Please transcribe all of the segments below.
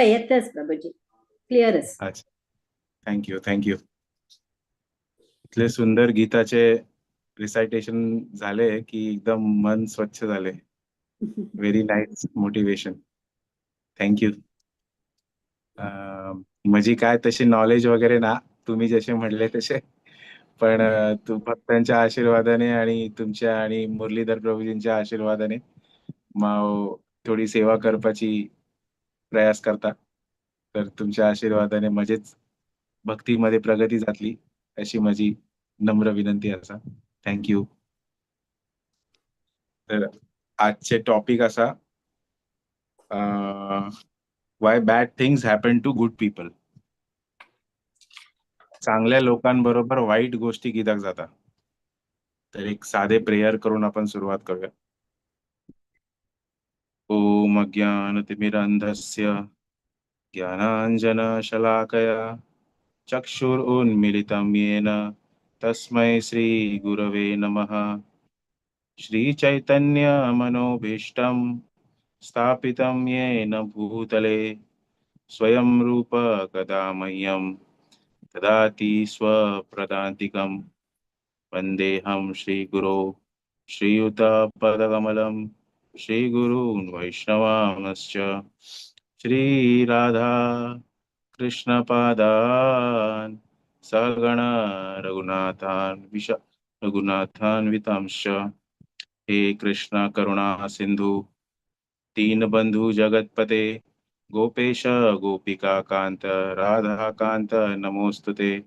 येतच प्रभुजी, क्लियर आसा. अच्छा, thank you thank you. इतले सुंदर गीताचे रिसायटेशन झाले की एकदम मन स्वच्छ झाले. Very nice motivation, thank you. म्हजी काय तशी नॉलेज वगैरे ना, तुम्ही जसे म्हणले तसे, पण तू भक्तांच्या आशीर्वादाने आणि तुमच्या आणि मुरलीधर प्रभूजींच्या आशीर्वादाने हांव थोडी सेवा करपाची प्रयास करता. तर तुमच्या आशीर्वादाने म्हजेच भक्तीमध्ये प्रगती जातली अशी म्हजी नम्र विनंती आसा. Thank you. तर आजचे टॉपिक आसा, why bad things happen to good people. चांगल्या लोकांबरोबर वाईट गोष्टी कित्याक जाता. तर एक साधे प्रेयर करून आपण सुरुवात करूया. ओम अज्ञानतिमिरन्धस्य ज्ञानांजनशलाकया चक्षुरुन्मीलितं येन तस्मै श्री गुरवे नमः. श्री चैतन्य मनोभीष्टं स्थापितं येन भूतले स्वयं रूप कदा मह्यं ददाति स्वपदान्तिकं. वन्देऽहं श्रीगुरो श्रीयुतपदकमलं श्रीगुरून् वैष्णवांश्च श्रीराधा कृष्णपादान् सहगण रघुनाथान् विश रघुनाथान्वितांश्च. हे कृष्ण करुणा सिंधु दीनबंधु जगतपते गोपेश गोपिका कांत राधा कांत नमोस्तुते.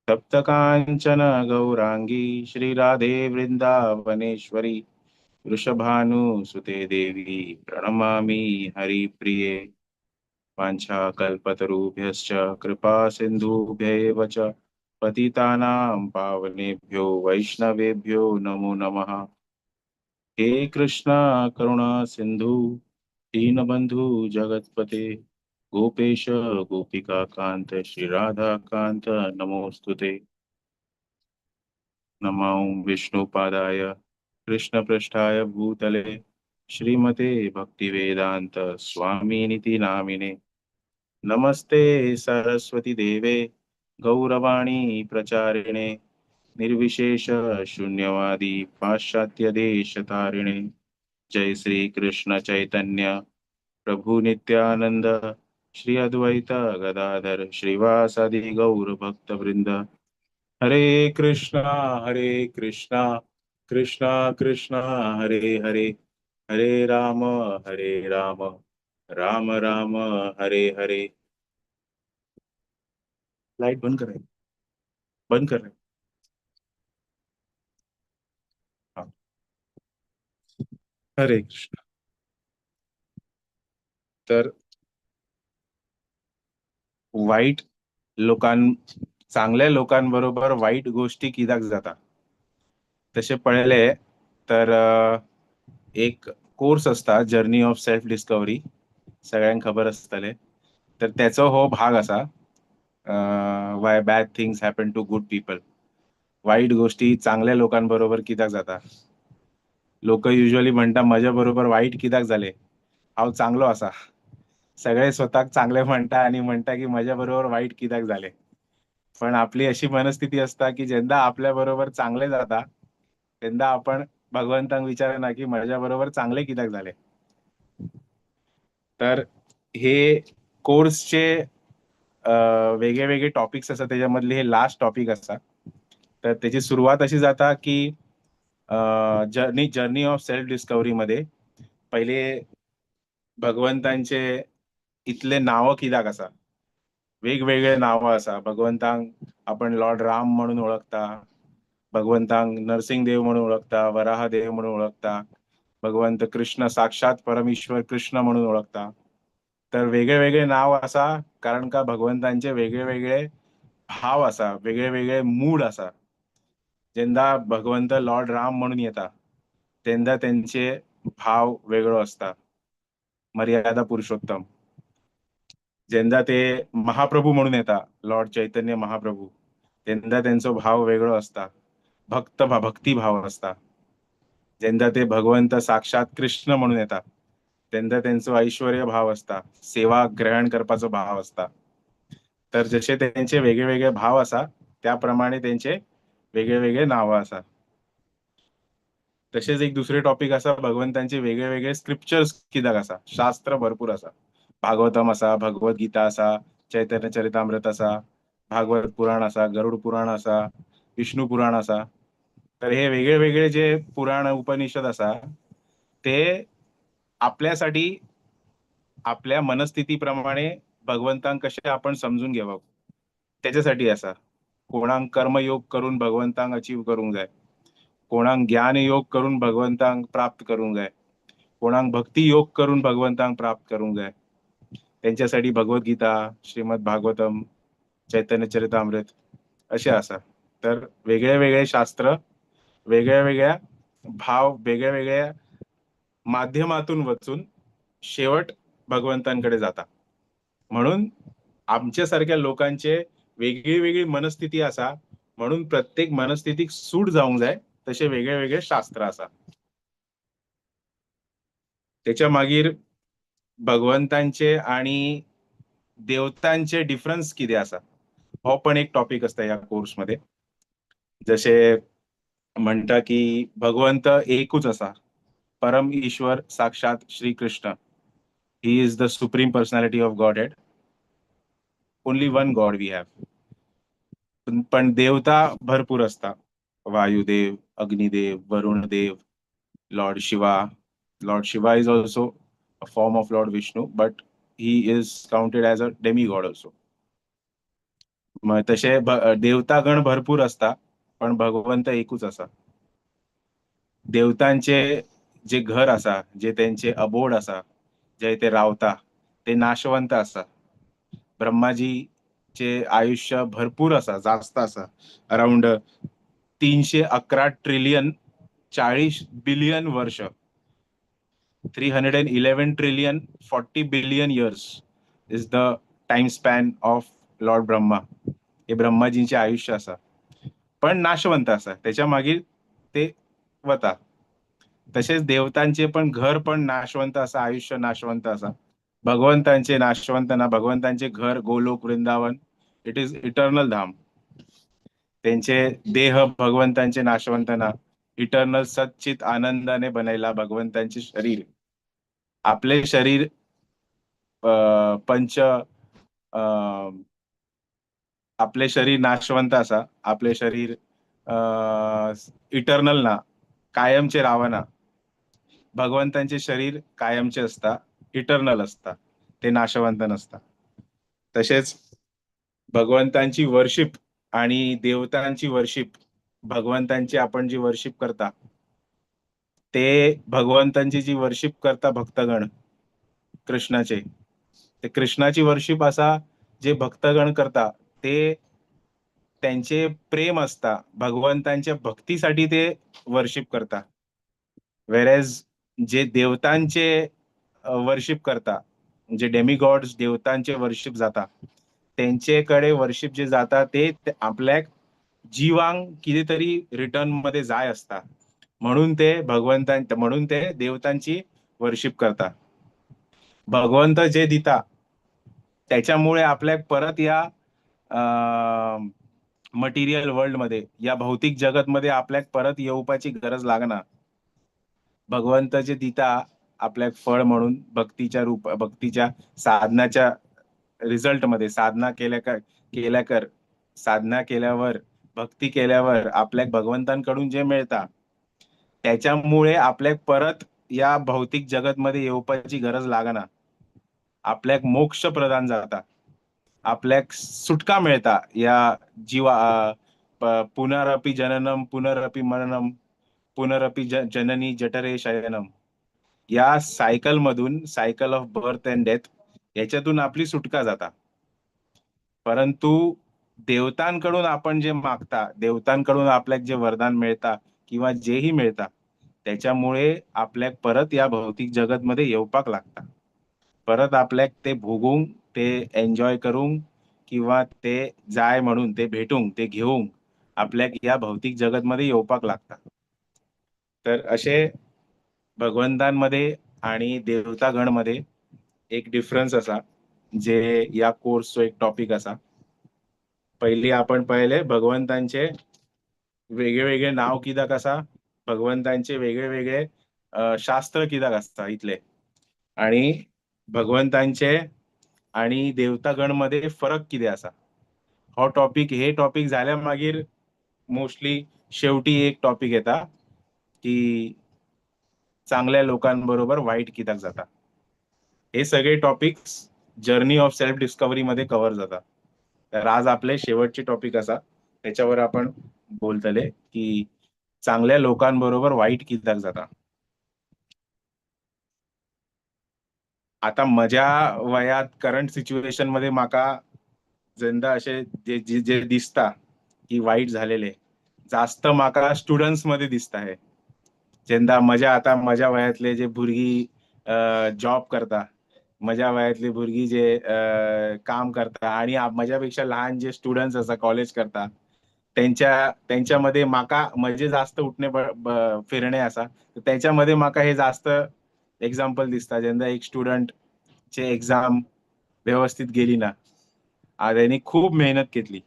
तप्त कांचन गौरांगी श्री राधे वृंदावनेश्वरी वृषभानुसुते देवी प्रणमामि हरिप्रिये. वाञ्छाकल्पतरुभ्यश्च कृपा सिन्धुभ्य एव च पतितानां पावनेभ्यो वैष्णवेभ्यो नमो नमः. हे कृष्णा करुणा सिंधु दीनबंधु जगतपते गोपेश गोपिका कांत श्री राधा कांत नमोस्तुते. नमो विष्णुपादाय कृष्णपृष्ठाय भूतले श्रीमते भक्तिवेदांत स्वामिनिति नामिने. नमस्ते सरस्वती देवे गौरवाणी प्रचारिणे निर्विशेष शून्यवादी पाश्चात्य देशतारिणे. जय श्री कृष्ण चैतन्य प्रभु नित्यानंद श्री अद्वैत गदाधर श्रीवासादि गौर भक्त वृंद. हरे कृष्णा हरे कृष्णा कृष्णा कृष्णा हरे हरे, हरे राम हरे राम राम राम हरे हरे. लाइट बंद कर, बंद कर. हा. हरे कृष्ण. तर वाईट लोकां चांगल्या लोकांबरोबर वाईट गोष्टी कित्याक जाता. तशें पळयलें तर एक कोर्स आसता जर्नी ऑफ सेल्फ डिस्कवरी, सगळ्यांक खबर आसतलें. तर त्याचो हो भाग आसा, why bad things happen to good people. White गोष्टी चांगल्या लोकांबरोबर कित्याक जाता. लोक युजली म्हणटा म्हज्या बरोबर वाईट कित्याक जालें, हांव चांगलो आसा. सगळे स्वताक चांगले म्हणटा आणि म्हणटा की म्हज्या बरोबर वाईट कित्याक जालें. पण आपली अशी मनस्थिती असता की जेन्ना आपल्या बरोबर चांगले जाता तेन्ना आपण भगवंतांक विचारना की म्हज्या बरोबर चांगले कित्याक जाले. तर हे कोर्सचे वेगळे वेगळे टॉपिक्स आसा, तेच्या मदले हे लास्ट टॉपिक आसा. तर त्याची सुरुवात अशी जाता की journey journey of self discovery मध्ये पहिले भगवंतांचे इतले नावं कित्याक आसा, वेगवेगळे नावं आसा. भगवंतांक आपण लॉर्ड राम म्हणून ओळखता, भगवंतांक नरसिंह देव म्हणून ओळखता, वराह देव म्हणून ओळखता, भगवंत कृष्ण साक्षात परमेश्वर कृष्ण म्हणून ओळखता. तर वेगळे वेगळे नाव आसा कारण का भगवंतांचे वेगळे वेगळे भाव आसा, वेगळे वेगळे मूड आसा. जेन्ना भगवंत लॉर्ड राम म्हणून येता तेन्ना तेंचे भाव वेगळो आसता, मर्यादा पुरुषोत्तम. जेन्ना ते महाप्रभू म्हणून येता, लॉर्ड चैतन्य महाप्रभू, तेन्ना तेंचो भाव वेगळो आसता, भक्त भक्ती भाव आसता. जेन्ना ते भगवंत साक्षात कृष्ण म्हणून येता तेंका तेंचो ऐश्वर्य भाव आसता, सेवा ग्रहण करपाचो भाव आसता. तर जशे तेंचे वेगळे वेगळे भाव आसा त्या प्रमाणे तेंचे वेगळे वेगळे नांवां आसा. तशेंच एक दुसरे टॉपिक आसा, भगवंतांचे वेगळे वेगळे स्क्रिप्चर्स कित्याक आसा, शास्त्र भरपूर आसा. भागवतम आसा, भगवत गीता आसा, चैतन्य चरितामृत आसा, भागवत पुराण आसा, गरुड पुराण आसा, विष्णू पुराण आसा. तर हे वेगळे वेगळे जे पुराण उपनिषद आसा ते आपल्यासाठी आपल्या मनस्थितीप्रमाणे भगवंतांक कशें आपण समजून घेवप त्याच्यासाठी आसा. कोणाक कर्मयोग करून भगवंतांक अचीव करूंक जाय, कोणाक ज्ञान योग करून भगवंतांक प्राप्त करूंक जाय, कोणाक भक्ती योग करून भगवंतांक प्राप्त करूंक जाय. त्यांच्यासाठी भगवद्गीता, श्रीमद भागवतम, चैतन्य चरितामृत असे आसा. तर वेगळे वेगळे शास्त्र वेगळ्या वेगळ्या भाव वेगळ्या वेगळ्या माध्यमातून वचून शेवट भगवंतांकडे जाता. म्हणून आमच्या सारख्या लोकांचे वेगळी वेगळी मनस्थिती आसा, म्हणून प्रत्येक मनस्थितीक सूट जावंक जाय तशे वेगळे वेगळे शास्त्र आसा. त्याच्या मागीर भगवंतांचे आणि देवतांचे डिफरन्स कितें आसा हो पण एक टॉपिक आसता ह्या कोर्समध्ये. जशे म्हणटा की भगवंत एकूच आसा, परम ईश्वर साक्षात Shri Krishna. He is the supreme personality of Godhead. Only one God we have. पण देवता भरपूर असता, Vayudev, Agnidev, Varundev, Lord Shiva. Lord Shiva is also a form of Lord Vishnu, but he is counted as a demigod also. मग तशे देवतागण भरपूर असता, पण भगवंत एकूच आसा. देवतांचे जे घर आसा, जे त्यांचे अबोड आसा, जे ते रावता, ते नाशवंत आसा. ब्रह्माजीचे आयुष्य भरपूर आसा, जास्त आसा, अराउंड 311 ट्रिलियन 40 बिलियन वर्ष, 311 trillion 40 billion years is the time span of Lord Brahma. हे ब्रह्माजींचे आयुष्य आसा, पण नाशवंत आसा, त्याच्या मागीर ते वता. तशेंच देवतांचे पण घर पण नाशवंत आसा, आयुष्य नाशवंत आसा. भगवंतांचे नाशवंत ना, भगवंतांचे घर Golok Vrindavan, it is eternal धाम. त्यांचे देह भगवंतांचे नाशवंत ना, इटर्नल सच्चित आनंदाने बनयला भगवंतांचे शरीर. आपले शरीर पंच आपले शरीर नाशवंत आसा, आपले शरीर इटर्नल ना, कायमचे रावना. भगवंतांचे शरीर कायमचे असता, इटर्नल असता, ते नाशवंत नसता. तसेच भगवंतांची वर्शिप आणि देवतांची वर्शिप, भगवंतांची आपण जी वर्शिप करता ते भगवंतांची जी वर्शिप करता भक्तगण कृष्णाचे, ते कृष्णाची वर्शिप असा जे भक्तगण करता ते त्यांचे प्रेम असता भगवंतांच्या भक्तीसाठी ते वर्शिप करता. वेरेज जे देवतांचे वर्शिप करता, जे डेमिगॉड्स देवतांचे वर्शिप जाता, त्यांचे कडे वर्शिप जे जाता ते आपल्याक जिवांक कितें तरी रिटर्न मध्ये जाय असता, म्हणून ते भगवंतां म्हणून ते देवतांची वर्शिप करता. भगवंत जे दिता त्याच्यामुळे आपल्याक परत या मटेरियल वर्ल्ड मध्ये, या भौतिक जगत मध्ये आपल्याक परत येवपाची गरज लागना. भगवंत जे दिता आपल्याक फळ म्हणून भक्तीच्या रूप, भक्तीच्या साधनाच्या रिझल्ट मध्ये, साधना केल्या केल्या कर साधना केल्यावर, भक्ती केल्यावर आपल्याक भगवंतांकडून जे मिळता त्याच्यामुळे आपल्याक परत या भौतिक जगत मध्ये येवपाची गरज लागना. आपल्याक मोक्ष प्रदान जाता, आपल्याक सुटका मिळता या जीवा पुनरपि जननम पुनरपि मरणम पुनरपि जननी जठरे शयनम या सायकल मधून, cycle of birth and death याच्यातून आपली सुटका जाता. परंतु देवतांकडून आपण जे मागता, देवतांकडून आपल्याक जे वरदान मिळता किंवा जेही मिळता त्याच्यामुळे आपल्याक परत या भौतिक जगत मध्ये येवपाक लागता. परत आपल्याक ते भोगूंक, ते एन्जॉय करूंक किंवा ते जाय म्हणून ते भेटूंक, ते घेवंक आपल्याक या भौतिक जगत मध्ये येवपाक लागता. तर असे भगवंतांमध्ये आणि देवतागण मध्ये एक डिफरन्स आसा, जे ह्या कोर्सचो एक टॉपिक आसा. पयली आपण पळयले भगवंतांचे वेगळे वेगळे नाव कित्याक आसा, भगवंतांचे वेगळे वेगळे शास्त्र कित्याक आसता इतले, आणि भगवंतांचे आणि देवतागण मध्ये फरक कितें आसा, हो टॉपिक. हे टॉपिक जाल्या मागीर मोस्टली शेवटी एक टॉपिक येता की चांगल्या लोकांबरोबर वाईट कित्याक जाता. हे सगळे topics journey of self discovery मध्ये कव्हर जाता. तर आज आपले शेवटचे टॉपिक आसा, त्याच्यावर आपण बोलतले की चांगल्या लोकांबरोबर वाईट कित्याक जाता. आता म्हज्या वयात करंट सिच्युएशन मध्ये म्हाका जेन्ना अशें जे जे जे दिसता की वाईट झालेले जास्त म्हाका स्टुडंट्स मध्ये दिसता. हे जेन्ना म्हज्या आता म्हज्या वयातले जे भुरगीं जॉब करता, म्हज्या वयातली भुरगीं जे काम करता आणि म्हज्या पेक्षा लहान जे स्टुडंट्स आसा कॉलेज करता, त्यांच्यामध्ये म्हाका म्हजे जास्त उठणे फिरणे आसा, त्याच्यामध्ये म्हाका हे जास्त एक्झाम्पल दिसता. जेन्ना एक स्टुडंट चे एक्झाम व्यवस्थित गेली ना, त्यांनी खूप मेहनत घेतली,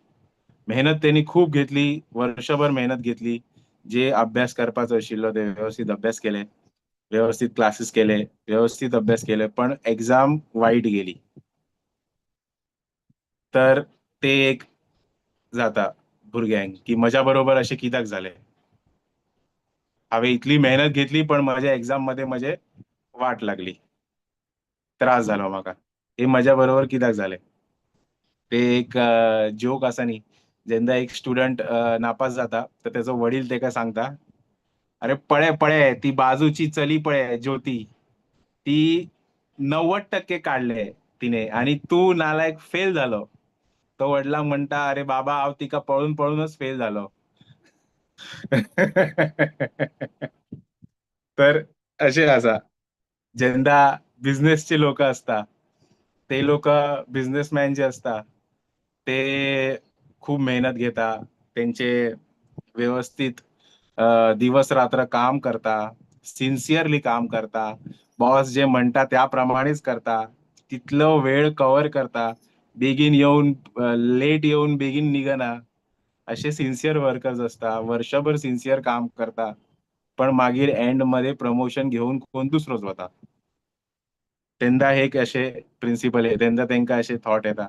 मेहनत त्यांनी खूप घेतली, वर्षभर मेहनत घेतली, जे अभ्यास करपाचो आशिल्लो ते व्यवस्थित अभ्यास केले, व्यवस्थित क्लासेस केले, व्यवस्थित अभ्यास केले, पण एक्झाम वाईट गेली. तर ते एक जाता भुरग्यांक की म्हज्या बरोबर अशें कित्याक जालें, हांवें इतली मेहनत घेतली पण म्हज्या एक्झाम मध्ये म्हजे वाट लागली, त्रास जालो म्हाका, हे म्हज्या बरोबर कित्याक जालें. ते एक जोक आसा न्ही, जेन्ना एक स्टुडंट नापास जाता तर तेजो वडील तेका सांगता, अरे पळे पळे ती बाजूची चली पळे ज्योती, ती 90% काडले तिने आणि तू नालायक फेल जालो. तो वडिलांक म्हणटा, अरे बाबा हांव तिका पळून पळूनच फेल जालो. तर अशें आसा, जेन्ना बिझनेसचे लोक असता ते लोक बिझनेसमॅन जे असता ते खूप मेहनत घेता, त्यांचे व्यवस्थित दिवस रात्र काम करता, सिन्सिअरली काम करता, बॉस जे म्हणटा त्याप्रमाणेच करता, तितलो वेळ कव्हर करता, बेगीन येवन लेट येवन बेगीन निघना, असे सिन्सिअर वर्कर्स असता, वर्षभर सिन्सिअर काम करता, पण मागीर एंड मध्ये प्रमोशन घेवन कोण दुसरोच वता. तेन्ना एक अशे प्रिंसिपल, तेन्ना तेंका अशे थॉट येता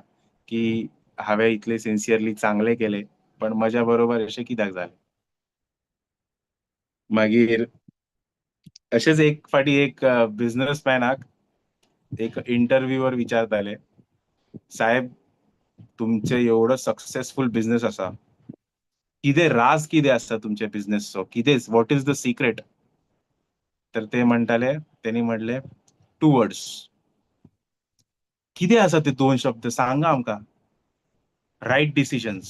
की हांवें इतले सिन्सियरली चांगले केले पण म्हज्या बरोबर अशें कित्याक जालें. मागीर अशेंच एक फाटी एक बिझनेसमॅनाक एक इंटरव्यूवर विचारताले, साहेब तुमचे एवढो सक्सेसफुल बिझनेस आसा, कितें राज कितें आसा तुमच्या बिझनेसचो, कितें what is the secret. तर ते म्हणटाले, तेणी म्हणलें 2 वर्ड्स. कितें आसा ते 2 शब्द सांगा आमकां. रायट डिसिजन्स,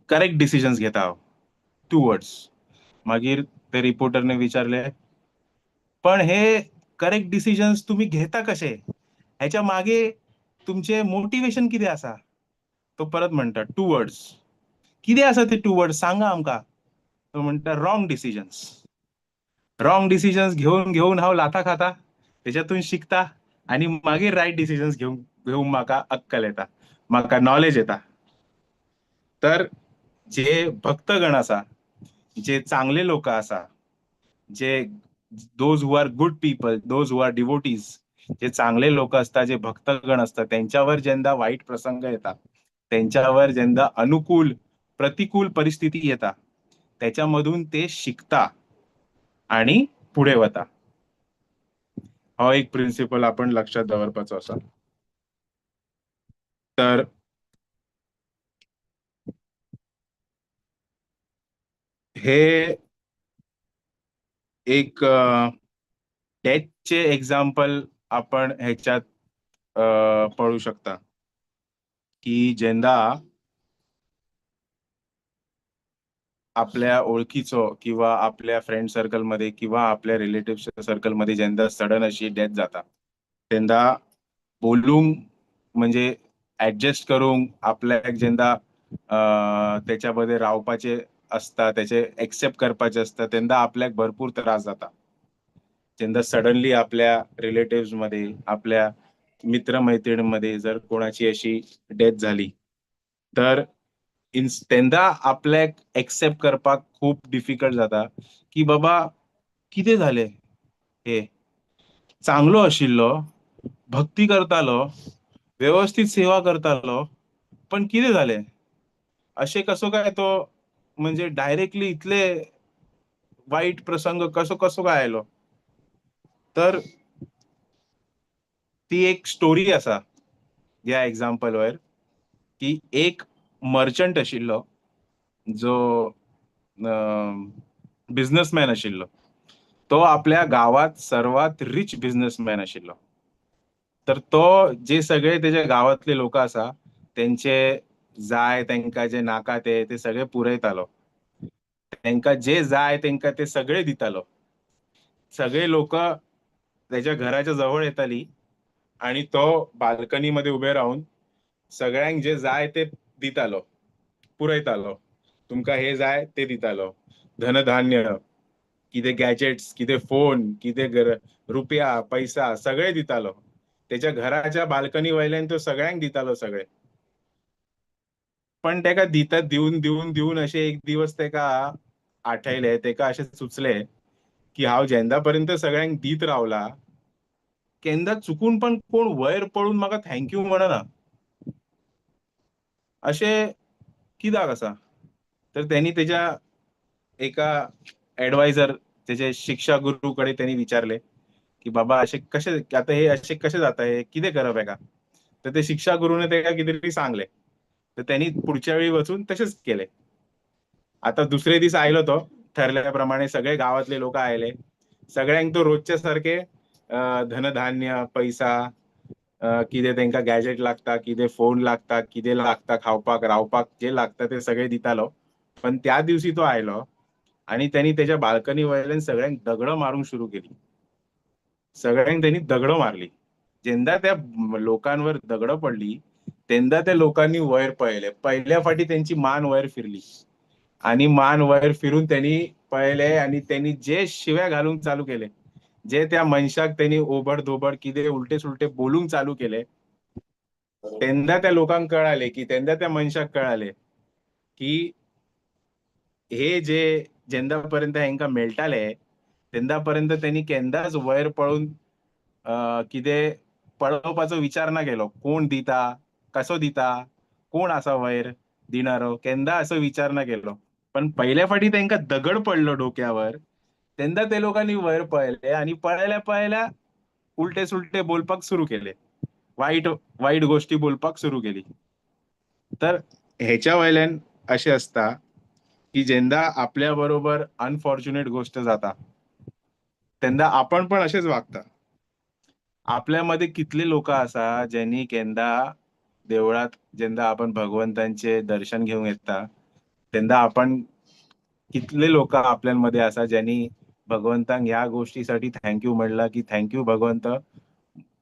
करेक्ट डिसिजन्स घेता हांव, 2 वर्ड्स. मागीर ते रिपोर्टरने विचारले, पण हे करेक्ट डिसिजन्स तुम्ही घेता कशे, ह्याच्या मागे तुमचे मोटिवेशन कितें आसा. तो परत म्हणटा 2 वर्ड्स. कितें आसा ते 2 वर्ड्स सांगा आमकां. तो म्हणटा रॉंग डिसिजन्स. रॉंग डिसिजन्स घेवन घेवन हांव लाथा खाता, तेच्यातून शिकता आनी मागीर रायट डिसिजन्स घेवन घेवन म्हाका अक्कल येता, म्हाका नॉलेज येता. तर जे भक्तगण आसा, जे चांगले लोक आसा, जे those who are good people, those who are devotees, जे चांगले लोक असतात, जे भक्तगण असतात, त्यांच्यावर जेन्ना वाईट प्रसंग येता, त्यांच्यावर जेन्ना अनुकूल प्रतिकूल परिस्थिती येता, त्याच्यामधून ते शिकता आणि पुढे वता. हो एक प्रिन्सिपल आपण लक्षात दवरपाचो आसा. तर हे एक डेथचे एक्झाम्पल आपण ह्याच्यात पळू शकता की जेन्ना आपल्या ओळखीचो किंवा आपल्या फ्रेंड सर्कल मध्ये किंवा आपल्या रिलेटिव्हच्या सर्कल मध्ये जेन्ना सडन अशी डेथ जाता, तेन्ना बोलूंक म्हणजे ऍडजस्ट करूंक आपल्याक जेन्ना त्याच्यामध्ये रावपाचे असता, त्याचे एक्सेप्ट करपाचे असता, तेन्ना आपल्याक भरपूर त्रास जाता. जेन्ना सडनली आपल्या रिलेटिव्स मध्ये, आपल्या मित्रमैत्रिणींमध्ये जर कोणाची अशी डेथ झाली तर तेन्ना आपल्याक एक्सेप्ट करपाक खूब डिफिकल्ट जाता की बाबा कितें जालें, हे चांगलो आशिल्लो, भक्ती करतालो, व्यवस्थित सेवा करतालो, पण कितें जालें, अशें कसो काय तो म्हणजे डायरेक्टली इतले वाईट प्रसंग कसो कसो काय आयलो. तर ती एक स्टोरी आसा ह्या एग्जाम्पल वयर की एक मर्चंट आशिल्लो जो बिझनेसमॅन आशिल्लो, तो आपल्या गावात सर्वात रिच बिझनेसमॅन आशिल्लो. तर तो जे सगळे तेच्या गावातले लोक आसा तेंचे जाय तेंका जे नाका ते ते सगळे पुरयतालो, तेंका जे जाय तेंका ते सगळे दितालो. सगळे लोक त्याच्या घराच्या जवळ येताली आणि तो बाल्कनीमध्ये उभे राहून सगळ्यांक जे जाय ते दितालो, पुरयतालो. तुमकां हे जाय ते दितालो, धनधान्य, कितें गॅजेट्स, कितें फोन, कितें रुपया पैसा सगळे दितालो. त्याच्या घराच्या बाल्कनी वयल्यान तो सगळ्यांक दितालो सगळे. पण तेका दिता दिवन दिवन दिवन अशें एक दिवस तेका आठयले, तेका अशें सुचले की हांव जेन्ना पर्यंत सगळ्यांक दीत रावला केन्ना चुकून पण कोण वयर पळून म्हाका thank you म्हणना, अशें कित्याक आसा. तर त्यांनी तेच्या एका एडवायझर, तेचे शिक्षा गुरू कडेन त्यांनी विचारले की बाबा अशें कशें आतां हे अशें कशें जाता, हे कितें करप हेका. तर ते शिक्षा गुरूने तेका कितें तरी सांगले, तर त्यांनी पुढच्या वेळी वचून तशेंच केले. आता दुसरे दीस आयलो तो ठरल्याप्रमाणे, सगळे गावातले लोक आयले, सगळ्यांक तो रोजच्या सारखे धनधान्य, पैसा, कितें तेंका गॅजेट लागता, कितें फोन लागता, कितें लागता खावपाक रावपाक जे लागता ते सगळे दितालो. पण त्या दिवशी तो आयलो आणि त्यांनी त्याच्या बाल्कनी वयल्यान सगळ्यांक दगड मारूंक सुरू केली. सगळ्यांक त्यांनी दगड मारली. जेन्ना त्या लोकांवर दगड पडली तेन्ना त्या लोकांनी वयर पळयले, पहिल्या फाटी त्यांची मान वयर फिरली आणि मान वयर फिरून त्यांनी पळयले आणि त्यांनी जे शिव्या घालूंक चालू केले, जे त्या मनशाक त्यांनी ओबड धोबड कितें उलटे सुलटे बोलूंक चालू केले, तेन्ना त्या लोकांक कळाले की तेन्ना त्या मनशाक कळाले की हे जे जेन्ना पर्यंत हेंका मेळटाले तेन्ना पर्यंत त्यांनी केन्नाच वयर पळोवन कितें पळोवपाचो विचार ना केलो, कोण दिता, कसो दिता, कोण आसा वयर दिणारो, केन्ना असो विचार ना केलो. पण पहिल्या फाटी तेंका दगड पडलो डोक्यावर तेन्ना ते लोकांनी वयर पळयले आणि पळयल्या पळयल्या उलटे सुलटे बोलपाक सुरू केले, वाईट वाईट गोष्टी बोलपाक सुरू केली. तर हेच्या वयल्यान अशें आसता की जेन्ना आपल्या बरोबर अनफॉर्च्युनेट गोष्ट जाता तेन्ना आपण पण अशेच वागता. आपल्यामध्ये कितले लोक आसा ज्यांनी केन्ना देवळात जेन्ना आपण भगवंतांचे दर्शन घेवंक येता तेन्ना आपण कितले लोक आपल्यामध्ये आसा ज्यांनी भगवंतांक ह्या गोष्टीसाठी thank you म्हणला की thank you भगवंत,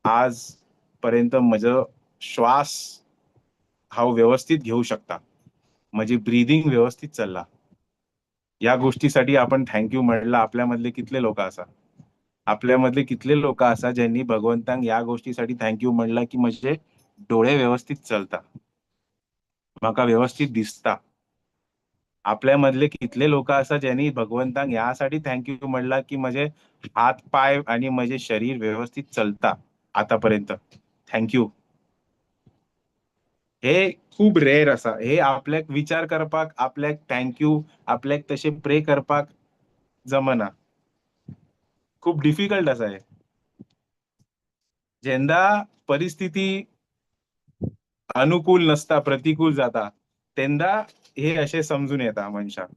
आज पर्यंत म्हजो श्वास हांव व्यवस्थित घेऊ शकता, म्हजी ब्रिदींग व्यवस्थित चल्ला, या गोष्टीसाठी आपण thank you म्हणला. आपल्यामधले कितले लोक आसा, आपल्यामधले कितले लोक आसा ज्यांनी भगवंतांक ह्या गोष्टीसाठी thank you म्हणला की म्हजे डोळे व्यवस्थित चलता, म्हाका व्यवस्थित दिसता. आपल्यामधले कितले लोक आसा ज्यांनी भगवंतांक ह्यासाठी thank you म्हणला की म्हजे हात पाय आणि म्हजे शरीर व्यवस्थित चलता आतापर्यंत, thank you. हे खूब रेर आसा, हे आपल्याक विचार करपाक, आपल्याक thank you, आपल्याक तशें प्रे करपाक जमना, खूब डिफिकल्ट आसा हे. जेन्ना परिस्थिती अनुकूल नसता, प्रतिकूल जाता तेन्ना हे अशें समजून येता मनशाक.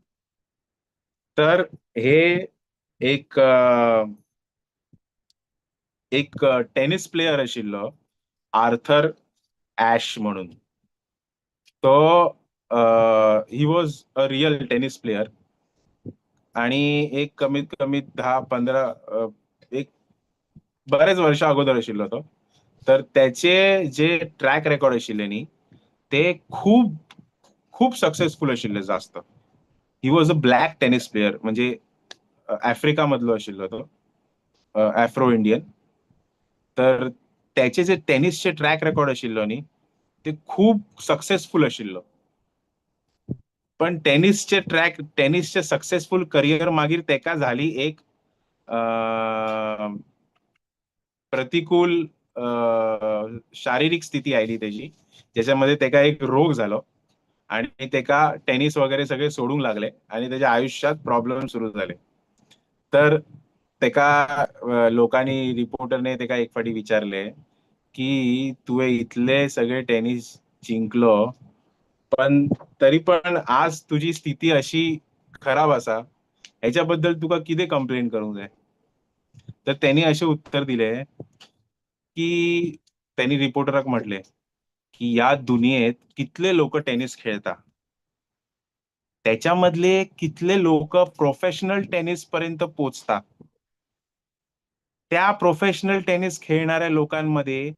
तर हे एक एक टेनिस प्लेयर आशिल्लो आर्थर ॲश म्हणून, तो he was a real tennis player आणि एक कमीत कमी 10-15 एक बरेच वर्षा अगोदर आशिल्लो तो. तर त्याचे जे ट्रॅक रेकॉर्ड आशिल्ले न्ही ते खूब खूब सक्सेसफुल आशिल्ले जास्त. He was a black tennis player, म्हणजे आफ्रिका मधलो आशिल्लो तो. Afro Indian. तर त्याचे जे टेनिसचे ट्रॅक रेकॉर्ड आशिल्लो न्ही, ते खूब सक्सेसफूल आशिल्लो. पण टेनिसचे सक्सेसफूल करिअर मागीर तेका झाली एक प्रतिकूल शारीरिक स्थिती आयली तेजी, ज्याच्यामध्ये तेका एक रोग झालो आणि तेका टेनिस वगैरे सगळे सोडूंक लागले आणि त्याच्या आयुष्यात प्रॉब्लेम सुरू झाले. तर तेका लोकांनी, रिपोर्टरने तेका एक फावटी विचारले की तुवें इतले सगळे टेनिस जिंकलो, पण तरी पण आज तुजी स्थिती अशी खराब आसा, हेच्या बद्दल तुका कितें कंप्लेन करूंक जाय? तर त्यांनी अशें उत्तर दिले की त्यांनी रिपोर्टराक म्हटले की ह्या दुनियेत कितले लोक टेनिस खेळता, त्याच्यामधले कितले लोक प्रोफेशनल टेनिस पर्यंत पोचता, त्या प्रोफेशनल टेनिस खेळणाऱ्या लोकांमध्ये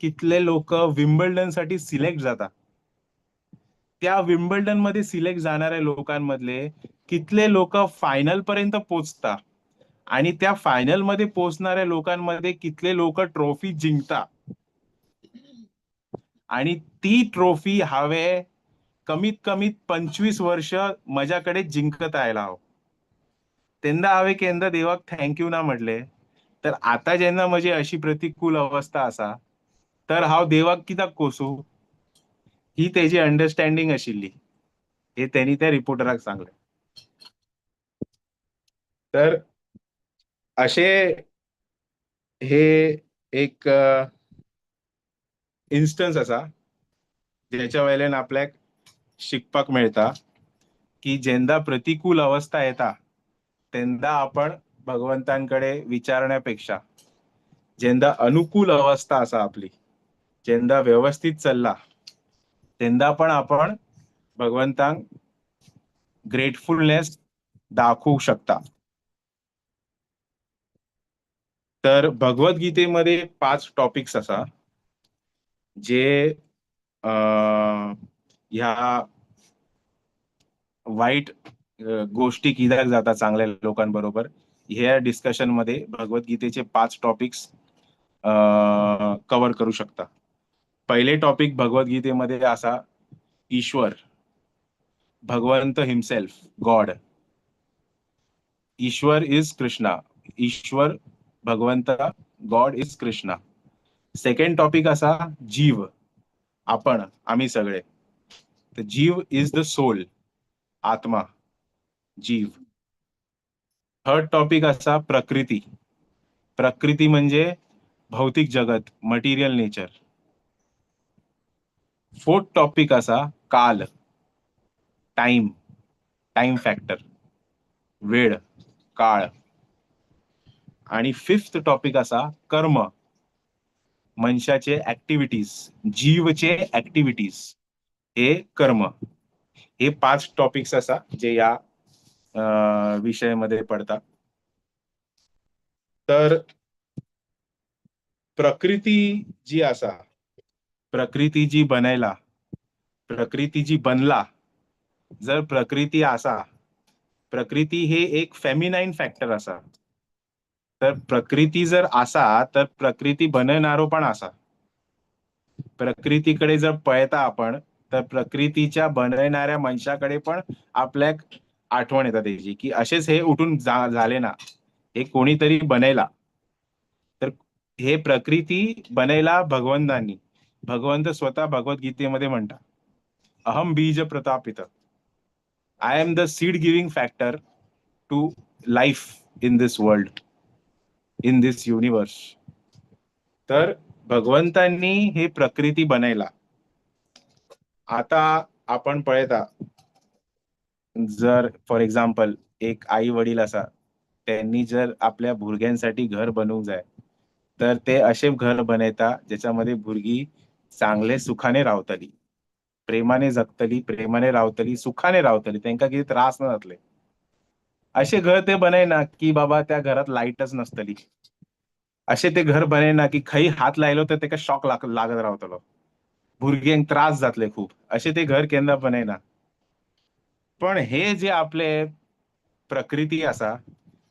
कितले लोक विम्बल्डन साठी सिलेक्ट जाता, त्या विम्बल्डन मध्ये सिलेक्ट जाणाऱ्या लोकांमधले कितले लोक फायनल पर्यंत पोचता आणि त्या फायनल मध्ये पोहोचणाऱ्या लोकांमध्ये कितले लोक ट्रॉफी जिंकता, आणि ती ट्रॉफी हांवें कमीत कमी 25 वर्ष म्हज्याकडे जिंकत आयला हांव. तेन्ना हांवें केन्ना देवाक thank you ना म्हटलें. तर आता जेन्ना म्हजी अशी प्रतिकूल अवस्था आसा, तर हांव देवाक कित्याक कोसूं? ही तेजी अंडरस्टँडींग आशिल्ली, हे त्यांनी त्या रिपोर्टराक सांगलें. तर असे हे एक इन्स्टन्स आसा ज्याच्या वयल्यान आपल्याक शिकपाक मेळटा की जेन्ना प्रतिकूल अवस्था येता तेन्ना आपण भगवंतांकडे विचारण्यापेक्षा जेन्ना अनुकूल अवस्था आसा आपली, जेन्ना व्यवस्थित चल्ला, तेन्ना पण आपण भगवंतांक ग्रेटफुलनेस दाखवू शकता. तर भगवद्गीतेमध्ये 5 टॉपिक्स असा जे ह्या वाईट गोष्टी कित्याक जाता चांगल्या लोकांबरोबर, ह्या डिस्कशन मध्ये भगवद्गीतेचे 5 टॉपिक्स कव्हर करू शकता. पहिले टॉपिक भगवद्गीतेमध्ये असा ईश्वर, भगवंत हिमसेल्फ, गॉड. ईश्वर is Krishna, ईश्वर भगवंत, गॉड is Krishna. Second topic असा जीव, आपण, आम्ही सगळे. तर जीव is the soul, आत्मा, जीव. थर्ड टॉपिक असा प्रकृती. प्रकृती म्हणजे भौतिक जगत, मटेरियल नेचर. फोर्थ टॉपिक असा काल, टाइम, टाइम फॅक्टर, वेळ, काळ. आणि फिफ्थ टॉपिक असा कर्म, मनशाचे ऍक्टिव्हिटीज, जीवचे ऍक्टिव्हिटीज, हे कर्म. हे 5 टॉपिक्स असा जे या विषयामध्ये पडतात. तर प्रकृती जी असा, प्रकृती जी बनायला, प्रकृती जी बनला, जर प्रकृती असा, प्रकृती हे एक फेमिनाइन फॅक्टर असा, तर प्रकृती जर असा तर प्रकृती बनवणारो पण असा. प्रकृतीकडे जर पळयता आपण तर प्रकृतीच्या बनवणाऱ्या मनशाकडे पण आपल्याक आठवण येता तेजी की असेच हे उठून झाले ना, हे कोणीतरी बनयला. तर हे प्रकृती बनयला भगवंतांनी. भगवंत स्वतः भगवद्गीतेमध्ये म्हणता, अहम बीज प्रतापित, I am the seed giving factor to life in this world, in this universe. तर भगवंतांनी हे प्रकृती बनयला. आता आपण पळयता, जर फॉर एक्झाम्पल एक आई वडील असा, त्यांनी जर आपल्या भुरग्यांसाठी घर बनवूक जाय तर ते असे घर बनयता ज्याच्यामध्ये भुरगी चांगले सुखाने रावतली, प्रेमाने जगतली, प्रेमाने रावतली, सुखाने रावतली, त्यांका किती त्रास न जातले. असे घर ते बनयना की बाबा त्या घरात लाईटच नसतली. असे ते घर बनयना की खंय हात लायलो तर तेका शॉक लागत रावतलो, भुरग्यांक त्रास जातले खूप. असे ते घर केन्ना बनयना. पण हे जे आपले प्रकृती असा,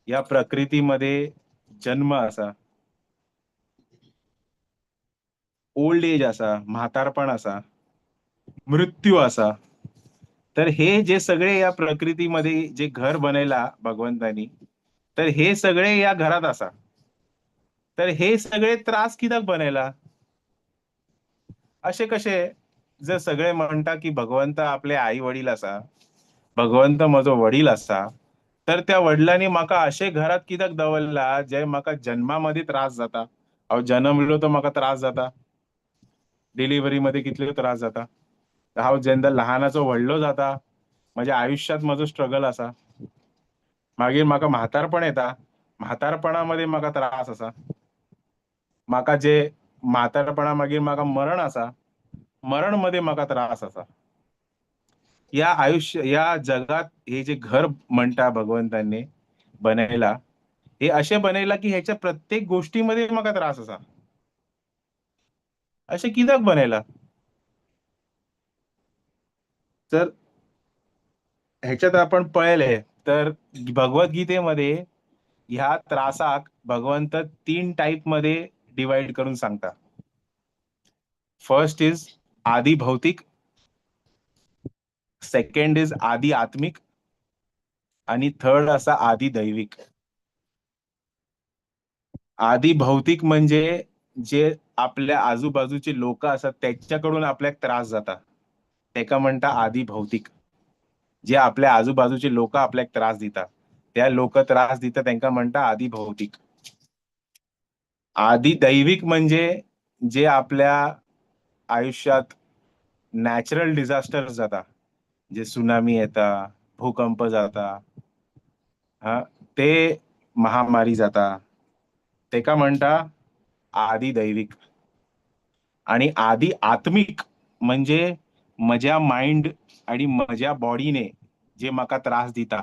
या प्रकृतीमध्ये जन्म आसा, ओल्ड एज आसा, म्हातारपण आसा, मृत्यू आसा. तर हे जे सगळे या प्रकृतीमध्ये जे घर बनयला भगवंतानी, तर हे सगळे या घरात आसा. तर हे सगळे त्रास कित्याक बनयला? अशे कशे जर सगळे म्हणटा की भगवंत आपले आई वडील आसा, भगवंत म्हजो वडील आसा, तर त्या वडिलांनी म्हाका अशे घरात कित्याक दवरला जे म्हाका जन्मामध्ये त्रास जाता? हांव जन्मलो तो म्हाका त्रास जाता, डिलिव्हरी मध्ये कितले त्रास जाता, हांव जेन्ना लहानाचो व्हडलो जाता म्हज्या आयुष्यात म्हजो स्ट्रगल आसा, मागीर म्हाका म्हातारपण येता, म्हातारपणामध्ये म्हाका त्रास आसा, म्हाका जे म्हातारपणा मागीर म्हाका मरण आसा, मरण मध्ये म्हाका त्रास आसा. या आयुष्य या जगात हे जे घर म्हणटा भगवंतांनी बनयला, हे असे बनयला की ह्याच्या प्रत्येक गोष्टीमध्ये म्हाका त्रास आसा. अशें कित्याक बनयला? तर ह्याच्यात आपण पळयले तर भगवद्गीतेमध्ये ह्या त्रासाक भगवंत 3 टाईप मध्ये डिवाइड करून सांगता. फर्स्ट is आदि भौतिक, सेकंड is आदि आत्मिक, आणि थर्ड असा आदि दैविक. आदि भौतिक म्हणजे जे आपल्या आजूबाजूचे लोक असतात त्याच्याकडून आपल्याक त्रास जाता, तेका म्हणटा आदि भौतिक. जे आपल्या आजूबाजूचे लोक आपल्याक त्रास दिता, त्या लोक त्रास दिता तेंका म्हणटा आदि भौतिक. आदि दैविक म्हणजे जे आपल्या आयुष्यात नॅचरल डिझास्टर जाता, जे सुनामी येता, भूकंप जाता, हा ते महामारी जाता, तेका म्हणटा आदि दैविक. आणि आदि आत्मिक म्हणजे म्हज्या माइंड आणि म्हज्या बॉडीने जे म्हाका त्रास दिता,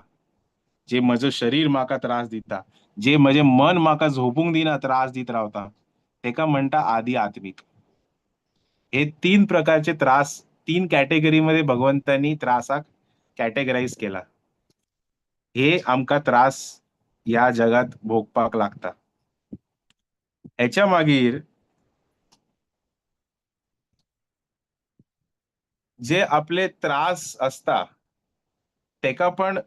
जे म्हजो शरीर म्हाका त्रास दिता, जे म्हजें मन म्हाका झोपूंक दिना, त्रास दीत रावता, तेका म्हणटा आदि आत्मिक. हे 3 प्रकारचे त्रास, 3 कॅटेगरी मध्ये भगवंतांनी त्रासाक कॅटेगराइज केला. हे आमकां त्रास ह्या जगात भोगपाक लागता. हेच्या मागीर जे आपले त्रास असता तेका पण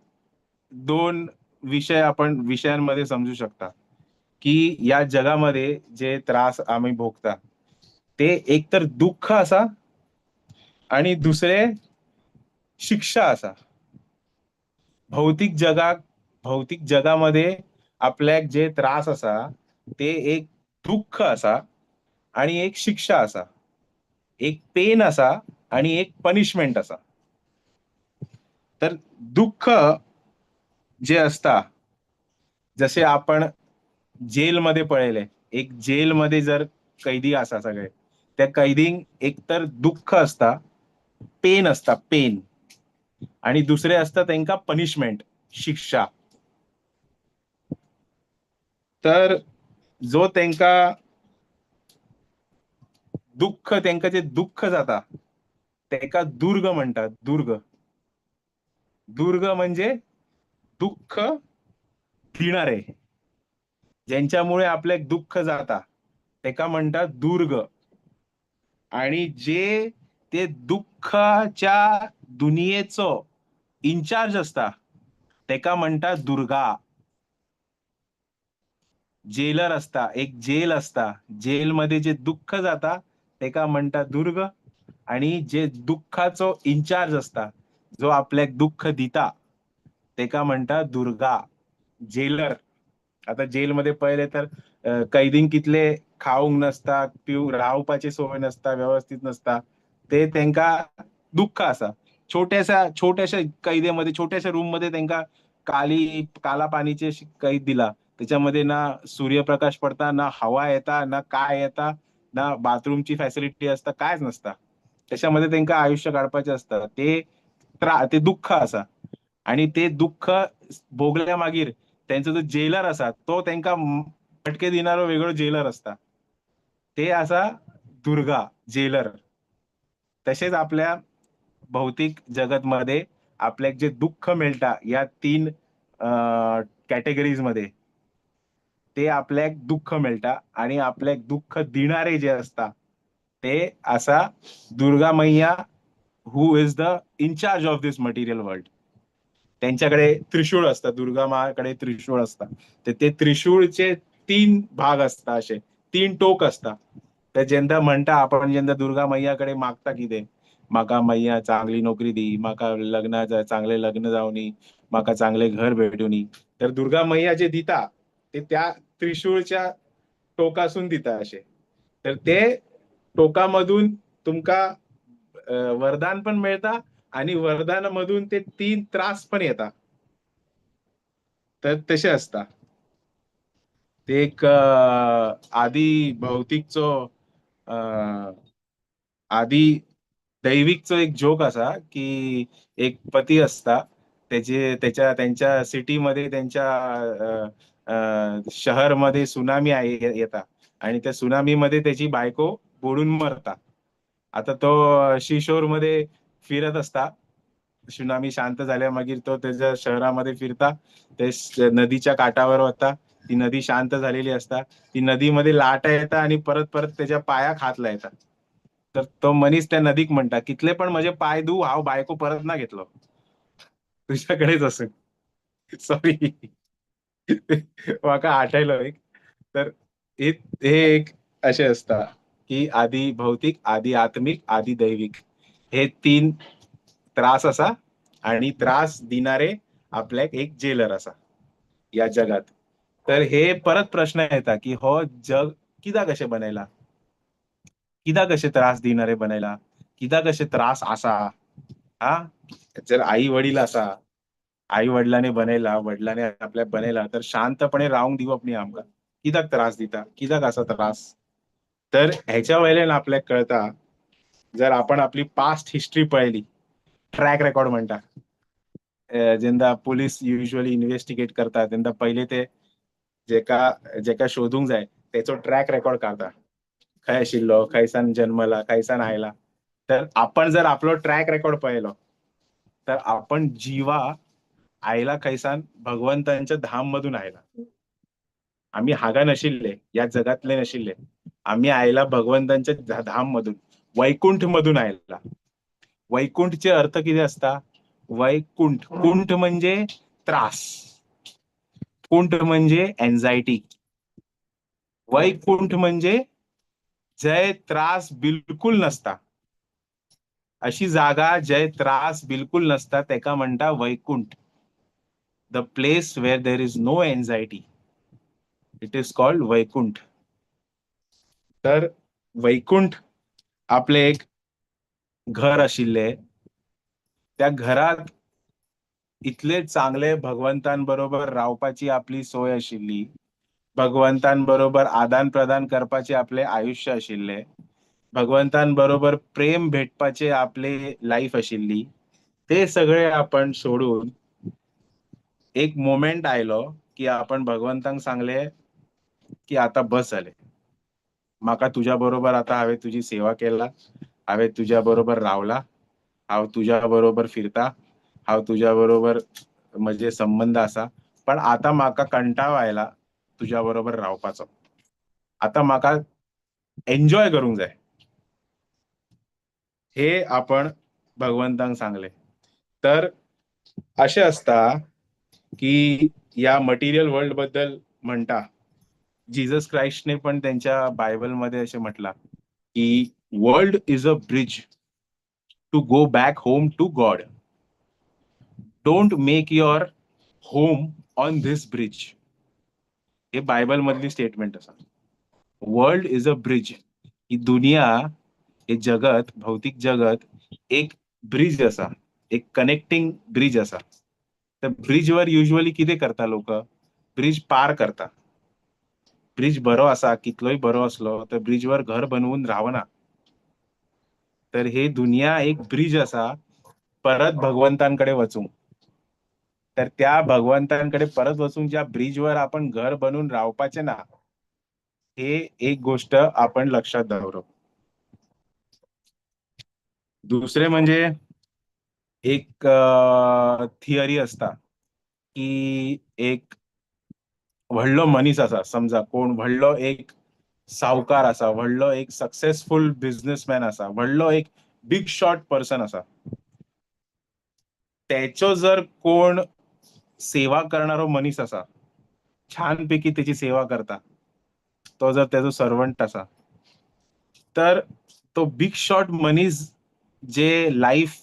2 विषय आपण विषयांमध्ये समजू शकता की या जगामध्ये जे त्रास आम्ही भोगता ते एक तर दुःख असा आणि दुसरे शिक्षा असा. भौतिक जगामध्ये आपल्याक जे त्रास असा ते एक दुःख असा आणि एक शिक्षा असा, एक पेन असा आणि एक पनिशमेंट असा. तर दुःख जे असता, जसे आपण जेलमध्ये पळयले, एक जेलमध्ये जर कैदी असा सगळे, त्या कैदींक एक तर दुःख असता, पेन असता, पेन, आणि दुसरे असता तेंका पनिशमेंट, शिक्षा. तर जो तेंका दुःख, तेंका जे दुःख जाता तेका दुर्ग म्हणतात. दुर्ग, दुर्ग म्हणजे दुःख दिणारे, ज्यांच्यामुळे आपल्याक दुःख जाता तेका म्हणतात दुर्ग. आणि जे ते दुःखाच्या दुनियेचो इन्चार्ज असता तेका म्हणतात दुर्गा. जेलर असता, एक जेल असता, जेलमध्ये जे दुःख जाता तेका म्हणतात दुर्ग. आणि जे दुःखाचो इन्चार्ज असता, जो आपल्याक दुःख दिता तेका म्हणतात दुर्गा, जेलर. आता जेलमध्ये पळयले तर कैदींक कितले खावंक नसता, पिवंक, रावपाची सोय नसता, व्यवस्थित नसता, ते तेंका दुःख आसा. छोट्याशा छोट्याशा कैदेमध्ये, छोट्याशा रूम मध्ये तेंका काला पाणीचे कैद दिला, त्याच्यामध्ये ना सूर्यप्रकाश पडता, ना हवा येता, ना काय येता, ना बाथरूमची फॅसिलिटी असता, कायच नसता. त्याच्यामध्ये तेंका आयुष्य काडपाचें आसता. ते ते दुःख आसा. आणि ते दुःख भोगल्या मागीर तेंचो जो जेलर आसा तो तेंका फटके दिणारो वेगळो जेलर आसता, ते आसा दुर्गा जेलर. तशेंच आपल्या भौतिक जगतमध्ये आपल्याक जे दुःख मेळटा या 3 कॅटेगरीज मध्ये, ते आपल्याक दुःख मेळटा आणि आपल्याक दुःख दिणारे जे असता ते आसा दुर्गा मैया, who is the incharge of this material world. त्यांच्याकडे त्रिशूळ असतात, दुर्गा माकडे त्रिशूळ असतात. तर ते त्रिशूळचे तीन भाग असतात, असे तीन टोक असतात. तर जेन्ना म्हणटा आपण, जेन्ना दुर्गा मैयाकडे मागता कितें, म्हाका मैया चांगली नोकरी दी, म्हाका लग्ना चांगले लग्न जावनी, म्हाका चांगले घर भेटूनी, तर दुर्गा मैया जे दिता ते त्या त्रिशूळच्या टोकासून दिता असे. तर ते टोकामधून तुमका वरदान पण मिळता आणि वरदानामधून ते तीन त्रास पण येता. तर तशे असता ते. एक आदी भौतिकचो, आदी दैविकचो एक जोक असा की एक पती असता, त्याचे त्याच्या त्यांच्या सिटीमध्ये, त्यांच्या शहरमध्ये सुनामी येता आणि त्या सुनामीमध्ये त्याची बायको बुडून मरता. आता तो सीशोर मध्ये फिरत असता. सुनामी शांत झाल्या मागीर तो त्याच्या शहरामध्ये फिरता. ते नदीच्या काठावर होता. ती नदी शांत झालेली असता. ती नदीमध्ये लाटा येता आणि परत परत त्याच्या पायाक हात लायता. तर तो मनीस त्या नदीक म्हणटा, कितले पण म्हजे पाय धू, हांव बायको परत ना घेतलो, तुझ्याकडेच असून. सॉरी, म्हाका आठयलो एक. तर हे हे एक अशें आसता की आदी भौतिक, आदी आत्मिक, आदी दैविक हे तीन त्रास आसा आणि त्रास दिणारे आपल्याक एक जेलर आसा या जगात. तर हे परत प्रश्न येता की हो जग कित्याक अशें बनयला, कित्याक अशे त्रास दिणारे बनयला, कित्याक अशे त्रास आसा? हा, जर आई वडील आसा, आई वडिलांनी बनयला, वडिलांनी आपल्याक बनयला, तर शांतपणे रावंक दिवप न्ही आमकां? कित्याक त्रास दिता, कित्याक आसा त्रास? तर हेच्या वयल्यान आपल्याक कळता, जर आपण आपली पास्ट हिस्ट्री पळयली, ट्रॅक रेकॉर्ड म्हणटा, जेन्ना पुलीस युजली इन्व्हेस्टिगेट करता तेन्ना पयले ते जेका जेका शोधूंक जाय तेचो ट्रॅक रेकॉर्ड काडता, खंय आशिल्लो, खंयसान जन्मला, खंयसान आयला. तर आपण जर आपलो ट्रॅक रेकॉर्ड पळयलो तर आपण जिवा आयला खंयसान? भगवंतांच्या धाम मधून आयला. आम्ही हागा नशिल्ले, या जगातले नशिल्ले. आम्ही आयला भगवंतांच्या धाम मधून, वैकुंठ मधून आयला. वैकुंठचे अर्थ किती असता? वैकुंठ, कुंठ म्हणजे त्रास, कुंठ म्हणजे एन्झायटी. वैकुंठ म्हणजे जय त्रास बिलकुल नसता, अशी जागा जय त्रास बिलकुल नसता, तेका म्हणटा वैकुंठ. The place where there is no anxiety, it is called Vaikuntha. तर वैकुंठ आपले एक घर आशिल्ले. त्या घरात इतले चांगले भगवंतांबरोबर रावपाची आपली सोय आशिल्ली, भगवंतांबरोबर आदान प्रदान करपाचे आपले आयुष्य आशिल्ले, भगवंतांबरोबर प्रेम भेटपाचे आपले लाईफ आशिल्ली. ते सगळे आपण सोडून एक मोमेंट आयलो की आपण भगवंतांक सांगले की आता बस जाले म्हाका तुज्या बरोबर. आता हांवें तुजी सेवा केला, हांवें तुज्या बरोबर रावला, हांव तुज्या बरोबर फिरता, हांव तुज्या बरोबर म्हजे संबंद आसा, पण आता म्हाका कंटाळो आयला तुज्या बरोबर रावपाचो. आता म्हाका एन्जॉय करूंक जाय. हे आपण भगवंतांक सांगले. तर अशें आसता की या मटेरियल वर्ल्ड बद्दल म्हणटा, जीजस क्राइस्टने पण त्यांच्या बायबलमध्ये असे म्हटला की world is a bridge to go back home to God. Don't make your home on this bridge. Hey Bible मधली स्टेटमेंट आसा. वर्ल्ड is a bridge, ही दुनिया, हे जगत, भौतिक जगत एक ब्रिज आसा, एक कनेक्टिंग ब्रिज आसा. तर ब्रिजवर युजली कितें करता लोक? ब्रिज पार करता. ब्रिज बरो आसा, कितलोय बरो असलो तर ब्रिजवर घर बनवून रावना. तर हे दुनिया एक ब्रिज आसा परत भगवंतांकडे वचूंक. तर त्या भगवंतांकडे परत वचूंक ज्या ब्रिजवर आपण घर बनवून रावपाचे ना, हे एक गोष्ट आपण लक्षात दवरप. दुसरे म्हणजे एक थिअरी असता की एक व्हडलो मनीस आसा, समजा कोण व्हडलो एक सावकार आसा, व्हडलो एक सक्सेसफुल बिझनेसमॅन आसा, व्हडलो एक बिग शॉट पर्सन आसा, तेचो जर कोण सेवा करणारो मनीस आसा, छानपैकी तेची सेवा करता, तो जर तेजो सर्वंट आसा, तर तो बिग शॉट मनीस जे लायफ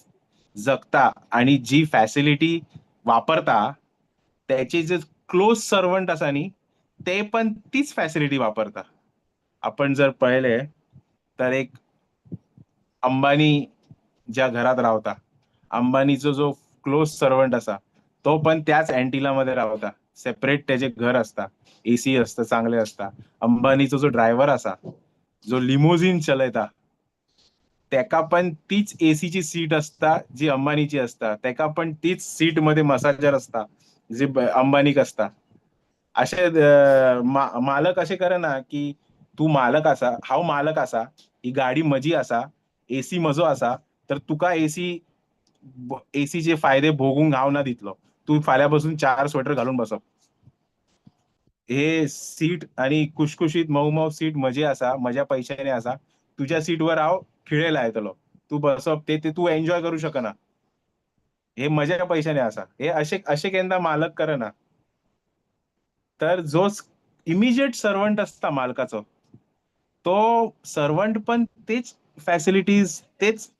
जगता आणि जी फॅसिलिटी वापरता, त्याचे जे क्लोज सर्वंट आसा न्ही, ते पण तीच फॅसिलिटी वापरता. आपण जर पळयले तर एक अंबानी ज्या घरात रावता, अंबानीचो जो क्लोज सर्वंट आसा तो पण त्याच अँटिलामध्ये रावता, सेपरेट त्याचे घर असता, एसी असता, चांगले असता. अंबानीचो जो ड्रायव्हर आसा, जो लिमोझीन चलयता, तेका पण तीच एसीची सीट असता जी अंबानीची असता, तेका पण तीच सीट मध्ये मसाजर असता जी अंबानीक असता. अशे मालक अशें करना की तूं मालक आसा, हांव मालक आसा, ही गाडी म्हजी आसा, एसी म्हजो आसा, तर तुका एसीचे फायदे भोगूंक हांव ना दितलो, तूं फाल्यां पासून 4 स्वेटर घालून बसप. हे सीट आणि कुशकुशीत मऊ मऊ सीट म्हजी आसा, म्हज्या पयशांनी आसा, तुज्या सीटवर हांव खिळे लायतलो, तूं बसप ते तूं एन्जॉय करूं शकना, हे म्हज्या पयशांनी आसा. हे अशे अशे केन्ना मालक करना. तर जो इमिजिएट सर्वंट असता मालकाचो, तो सर्वंट पण तेच फॅसिलिटीज, तेच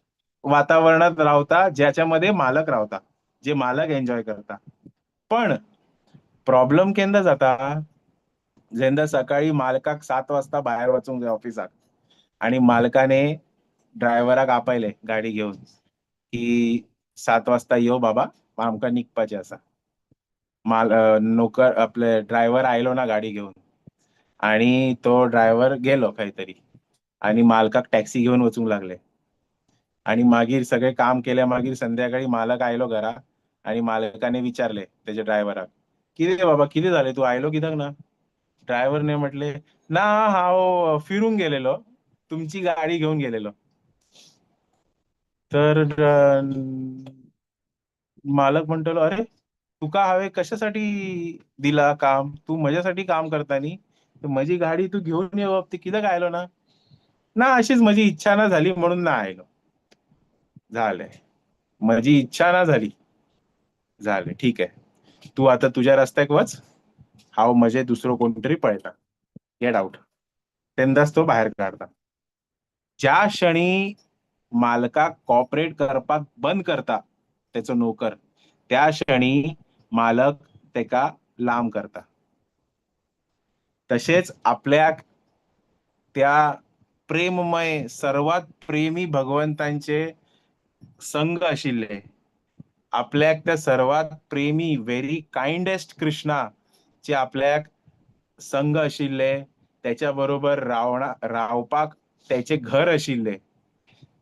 वातावरणात रावता ज्याच्यामध्ये मालक रावता, जे मालक एन्जॉय करता. पण प्रॉब्लेम केन्ना जाता, जेन्ना सकाळी मालकाक 7 वाजता भायर वचूंक जाय ऑफिसाक आणि मालकाने ड्रायव्हराक आपयले गाडी घेवन की 7 वाजता यो बाबा, आमकां निघपाचें आसा. नोकर आपले ड्रायव्हर आयलो ना गाडी घेवन आणि तो ड्रायव्हर गेलो खंय तरी आणि मालकाक टॅक्सी घेवन वचूंक लागले. आणि मागीर सगळे काम केले, मागीर संध्याकाळी मालक आयलो घरा आणि मालकाने विचारले त्याच्या ड्रायव्हराक, कितें बाबा कितें जालें, तूं आयलो कित्याक ना? ड्रायव्हरने म्हटले, ना हांव फिरूंक गेलेलो, तुमची गाडी घेवन गेलेलो. तर मालक म्हणटलो, अरे तुका हांवें कशासाठी दिला काम, तूं म्हज्यासाठी काम करता न्ही, तर म्हजी गाडी तूं घेवन येवप, ती कित्याक आयलो ना? ना अशीच म्हजी इच्छा ना झाली म्हणून ना आयलो. झाले, म्हजी इच्छा ना झाली, झाले, ठीक आहे, तूं आतां तुज्या रस्त्याक वच, हांव म्हजे दुसरो कोण तरी पळयता, गेट आउट. तेन्नाच तो भायर काडटा. ज्या क्षणी मालकाक कॉपरेट करपाक बंद करता तेचो नोकर, त्या क्षणी मालक तेका लांब करता. तशेंच आपल्याक त्या प्रेममय सर्वात प्रेमी भगवंतांचे संग आशिल्ले, आपल्याक त्या सर्वात प्रेमी व्हेरी कायंडेस्ट कृष्णाचे आपल्याक संग आशिल्ले, त्याच्या बरोबर रावपाक त्याचे घर आशिल्ले,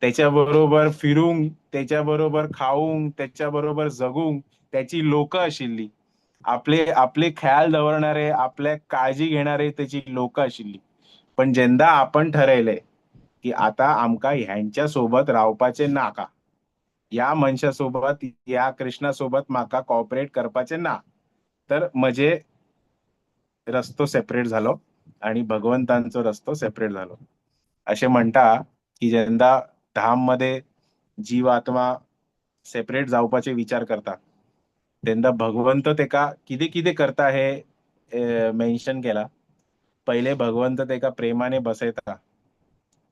त्याच्या बरोबर फिरूंक, त्याच्या बरोबर खावूंक, त्याच्या बरोबर जगूंक त्याची लोक आशिल्ली, आपले आपले ख्याल दवरणारे, आपल्याक काळजी घेणारे त्याची लोक आशिल्ली. पण जेन्ना आपण ठरयले की आता आमकां ह्यांच्या सोबत रावपाचें नाका, ह्या मनशा सोबत, ह्या कृष्णा सोबत म्हाका कॉपरेट करपाचें ना, तर म्हजे रस्तो सेपरेट जालो आणि भगवंतांचो रस्तो सेपरेट जालो. अशें म्हणटा की जेन्ना धाम मध्ये जीवात्मा सेपरेट जावपाचे विचार करता तेन्ना भगवंत तेका कितें कितें करता हे मेन्शन केला. पहिले भगवंत तेका प्रेमाने बसयता,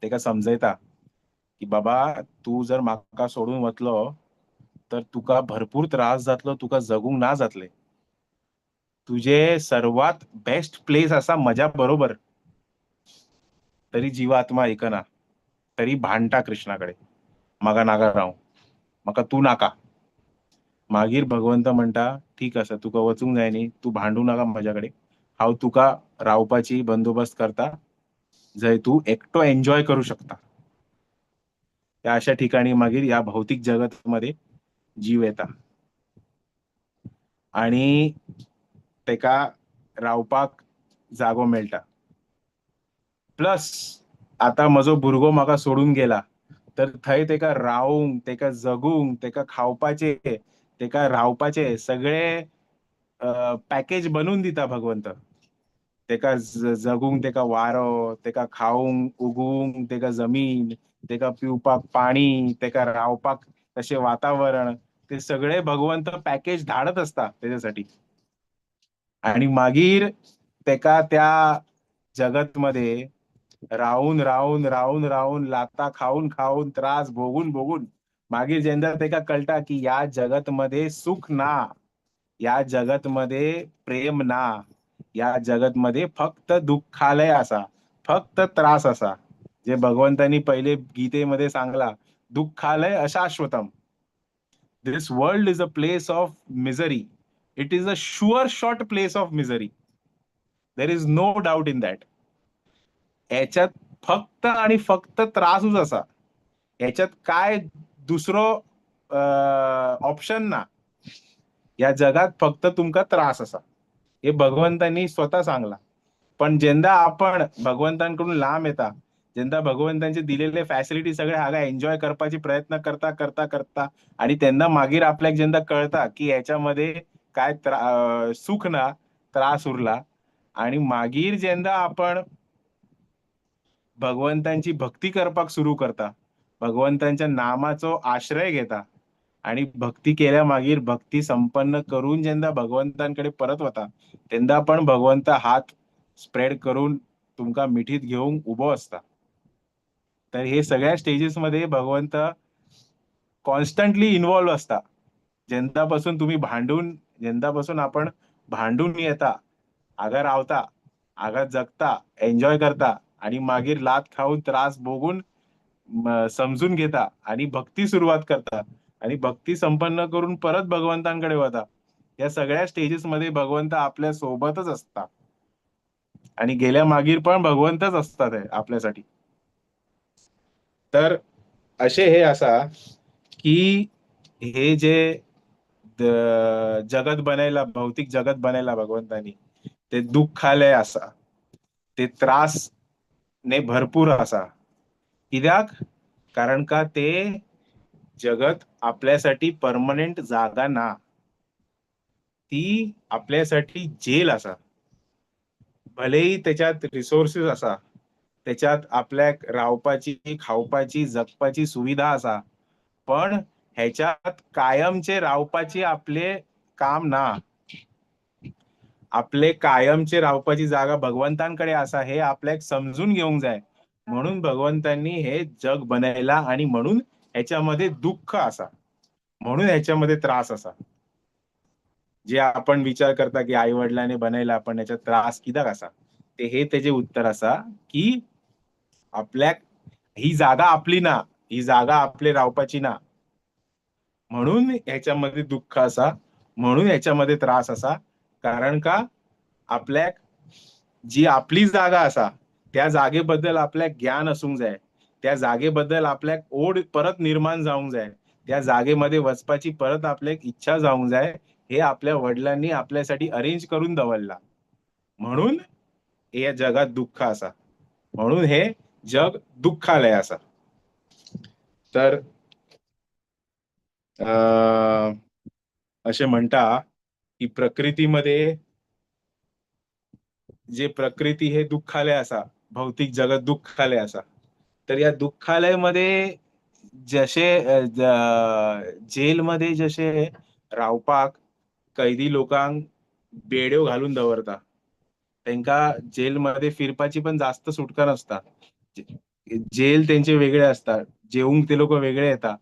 तेका समजयता की बाबा तूं जर म्हाका सोडून वतलो तर तुका भरपूर त्रास जातलो, तुका जगूंक ना जातले, तुझे सर्वात बेस्ट प्लेस आसा म्हज्या बरोबर. तरी जीवात्मा आयकना, तरी भांडटा कृष्णा कडेन, म्हाका नाका रावूं, म्हाका तूं नाका. मागीर भगवंत म्हणटा ठीक आसा, तुका वचूंक जाय न्ही, तूं भांडू नाका म्हज्या कडेन, हांव तुका रावपाची बंदोबस्त करता जंय तूं एकटो एन्जॉय करू शकता. त्या अशा ठिकाणी मागीर ह्या भौतिक जगत मध्ये जीव येता आणि तेका रावपाक जागो मेळटा. प्लस आतां म्हजो भुरगो म्हाका सोडून गेला तर थंय तेका रावूंक, तेका जगूंक, तेका खावपाचे, तेका रावपाचे सगळे पॅकेज बनवून दिता भगवंत. तेका जगूंक तेका वारो, तेका खावंक उगूंक तेका जमीन, तेका पिवपाक पाणी, तेका रावपाक तशें वातावरण, ते सगळे भगवंत पॅकेज धाडत असता तेच्यासाठी. आणि मागीर तेका त्या जगतमध्ये राहून राहून राहून राहून लाता खाऊन खाऊन त्रास भोगून भोगून मागीर जेन्ना तेका कळटा की या जगतमध्ये सुख ना, या जगतमध्ये प्रेम ना, या जगतमध्ये फक्त दुःखालय असा, फक्त त्रास असा, जे भगवंतांनी पहिले गीतेमध्ये सांगला, दुःखालय अशाश्वतम. This world is a place of misery. It is a sure shot place of misery. There is no doubt in that. याच्यात फक्त आणि फक्त त्रासूच असा, याच्यात काय दुसरो ऑप्शन ना. या जगात फक्त तुमका त्रास असा, हे भगवंतांनी स्वतः सांगला. पण जेन्ना आपण भगवंतांकडून लांब येता, जेन्ना भगवंतांचे दिलेले फॅसिलिटी सगळे हांगा एन्जॉय करपाची प्रयत्न करता करता करता आणि तेन्ना मागीर आपल्याक जेन्ना कळता की याच्यामध्ये काय सुख ना, त्रास उरला. आणि मागीर जेन्ना आपण भगवंतांची भक्ती करपाक सुरू करता, भगवंतांच्या नामाचो आश्रय घेता आणि भक्ती केल्या मागीर भक्ती संपन्न करून जेन्ना भगवंतांकडे परत वता, तेन्ना पण भगवंत हात स्प्रेड करून तुमका मिठीत घेऊन उभो असता. तर हे सगळ्या स्टेजेस मध्ये भगवंत कॉन्स्टंटली इन्वॉल्व असता. जेन्नापासून तुम्ही भांडून, जेन्नापासून आपण भांडून येता, हांगा रावता, हांगा जगता, एन्जॉय करता आणि मागीर लात खाऊन त्रास भोगून समजून घेता आणि भक्ती सुरुवात करता आणि भक्ती संपन्न करून परत भगवंतांकडे वता. या सगळ्या स्टेजेस मध्ये भगवंत आपल्या सोबतच असता आणि गेल्या मागीर पण भगवंतच असतात हे आपल्यासाठी. तर असे हे असा की हे जे जगत बनायला, भौतिक जगत बनायला भगवंतानी, ते दुःखालय असा, ते त्रास ने भरपूर असा. कित्याक? कारण का ते जगत आपल्यासाठी परमनंट जागा ना, ती आपल्यासाठी जेल असा. भलेही त्याच्यात रिसोर्सेस असा, त्याच्यात आपल्याक रावपाची, खावपाची, जगपाची सुविधा असा, पण ह्याच्यात कायमचे रावपाची आपले काम ना. आपले कायमचे रावपाची जागा भगवंतांकडे असा, हे आपल्याक समजून घेऊंक जाय. म्हणून भगवंतांनी हे जग बनयला आणि म्हणून ह्याच्यामध्ये दुःख असा, म्हणून ह्याच्यामध्ये त्रास असा. जे आपण विचार करता की आई वडिलांनी बनयला पण ह्याच्यात त्रास कित्याक असा, ते हे त्याचे उत्तर असा की आपल्याक ही जागा आपली ना, ही जागा आपले रावपाची ना, म्हणून ह्याच्यामध्ये दुःख असा, म्हणून ह्याच्यामध्ये त्रास असा. कारण का आपल्याक जी आपली जागा असा त्या जागेबद्दल आपल्याक ज्ञान असूंक जाय, त्या जागेबद्दल आपल्याक ओढ परत निर्माण जावंक जाय, त्या जागेमध्ये वचपाची परत आपल्याक इच्छा जावंक जाय. हे आपल्या वडिलांनी आपल्यासाठी अरेंज करून दवरला, म्हणून हे जगात दुःख असा, म्हणून हे जग दुःखालय असा. तर असे म्हणता की प्रकृतीमध्ये जे प्रकृती हे दुःखालय असा, भौतिक जगत दुःखालय असा, तर या दुःखालयमध्ये जसे जेलमध्ये जसे रावपाक कैदी लोकांक बेड्यो घालून दवरता, तेंका जेलमध्ये फिरपाची पण जास्त सुटका नसता. जेल तेंचे वेगळे असता, जेवूंक ते लोक वेगळे येता,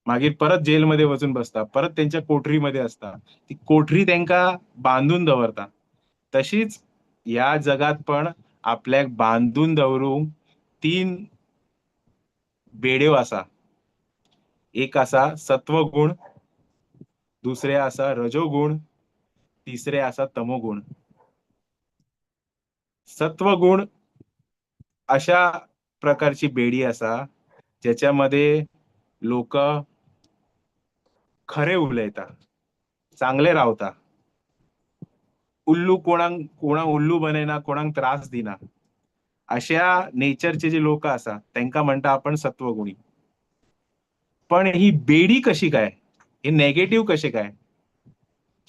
मागीर परत जेलमध्ये वचून बसता, परत तेंच्या कोठरीमध्ये असता, ती कोठरी तेंका बांदून दवरता. तशीच ह्या जगात पण आपल्याक बांदून दवरूंक 3 बेड्यो आसा. एक आसा सत्वगुण, दुसरे आसा रजोगुण, तिसरे आसा तमोगुण. सत्वगुण अशा प्रकारची बेडी आसा ज्याच्यामध्ये लोक खरे उलयता, चांगले रावता, उल्लू कोणाक कोणाक उल्लू बनयना, कोणाक त्रास दिना, अशा नेचरचे जे लोक आसा तेंका म्हणटा आपण सत्वगुणी. पण ही बेडी कशी काय, हे नेगेटिव्ह कसे काय?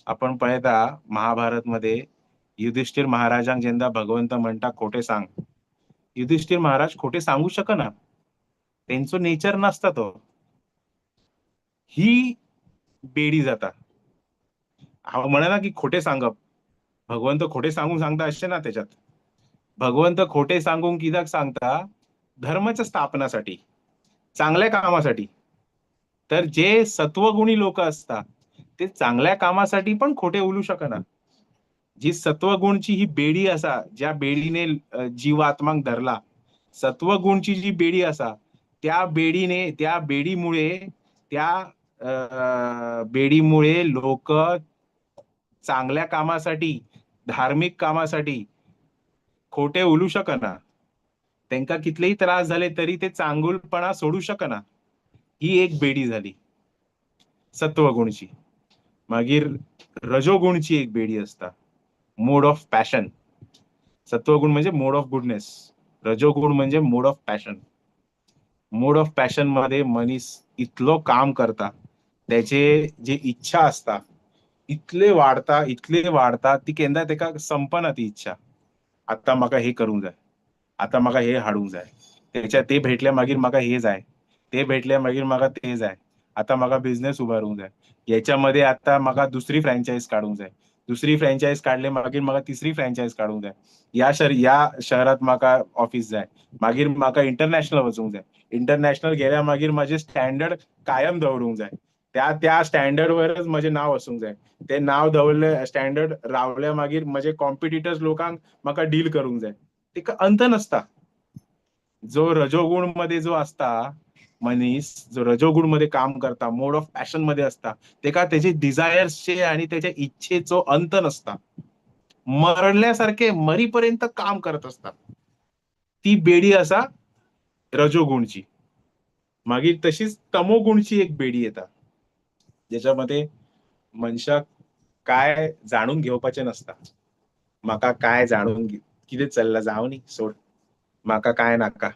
आपण पळयता महाभारत मध्ये युधिष्ठिर महाराजांक जेन्ना भगवंत म्हणटा खोटे सांग, युधिष्ठिर महाराज खोटे सांगू शकना, तेंचो नेचर नासता तो. ही बेडी जाता. हांव म्हणना की खोटे सांगप, भगवंत खोटे सांगूंक सांगता अशें ना. त्याच्यात भगवंत खोटे सांगूंक कित्याक सांगता? धर्माच्या स्थापनासाठी, चांगल्या कामासाठी. तर जे सत्वगुणी लोक असतात ते चांगल्या कामासाठी पण खोटे बोलू शकना. जी सत्वगुणची ही बेडी असा, ज्या बेडीने जीवात्माक धरला, सत्वगुणची जी बेडी असा, त्या बेडीने, त्या बेडीमुळे, त्या बेडीमुळे लोक चांगल्या कामासाठी, धार्मिक कामासाठी खोटे बोलू शकना. त्यांका कितलेही त्रास झाले तरी ते चांगुलपणा सोडू शकना. ही एक बेडी झाली सत्वगुणची. मागीर रजोगुणची एक बेडी असता, मोड ऑफ पॅशन. सत्वगुण म्हणजे मोड ऑफ गुडनेस, रजोगुण म्हणजे mode of passion. Mode of passion मध्ये मनीस इतलो काम करता, त्याचे जे इच्छा असता इतले वाढता, इतले वाढता, ती केन्ना तेका संपना ती इच्छा. आता म्हाका हे करूंक जाय, आता म्हाका हे हाडूंक जाय, त्याच्या ते भेटल्या मागीर म्हाका हे जाय, ते भेटल्या मागीर म्हाका ते जाय, आता म्हाका बिझनेस उबारूंक जाय, याच्यामध्ये आता म्हाका दुसरी फ्रँचायज काडूंक जाय, दुसरी फ्रँचायज काडले मागीर म्हाका तिसरी फ्रँचायज काडूंक जाय, या शहरात म्हाका ऑफिस जाय, मागीर म्हाका इंटरनॅशनल वचूंक जाय, इंटरनॅशनल गेल्या मागीर म्हाजे स्टँडर्ड कायम दवरूंक जाय, त्या त्या स्टँडर्ड वरच म्हजें नांव वचूंक जाय, ते नांव दवरले, स्टँडर्ड रावल्या मागीर म्हजे कॉम्पिटिटर्स लोकांक म्हाका डील करूंक जाय. तेका अंत नासता. जो रजोगुण मध्ये जो असता मनीस, जो रजोगुण मध्ये काम करता, मोड ऑफ पॅशन मध्ये असता, तेका त्याचे डिझायर्सचे आणि त्याच्या इच्छेचो अंत नसता. मरल्यासारखे मरीपर्यंत काम करत असता. ती बेडी असा रजोगुणची. मागीर तशीच तमोगुणची एक बेडी येता, ज्याच्यामध्ये मनशाक काय जाणून घेवपाचें नासता. म्हाका काय जाणून कितें चल्लां जावं न्ही, सोड, म्हाका काय नाका,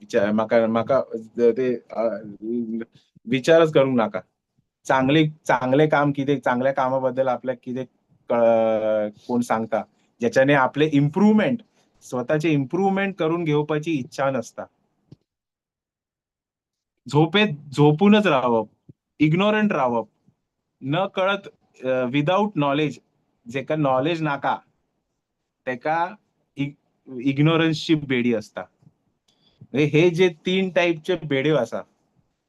विचार म्हाका, म्हाका ते विचारच करूंक नाका. चांगले चांगले काम कितें, चांगल्या कामाबद्दल आपल्याक कितें कोण सांगता ज्याच्याने आपले इम्प्रुव्हमेंट, स्वतःचे इम्प्रुव्हमेंट करून घेवपाची इच्छा नसता. झोपेत झोपूनच रावप, इग्नोरंट रावप, न कळत, विदाउट नॉलेज. जेका नॉलेज नाका तेका इग्नोरन्सची बेडी असता. हे जे तीन टाईपचे बेड्यो आसा,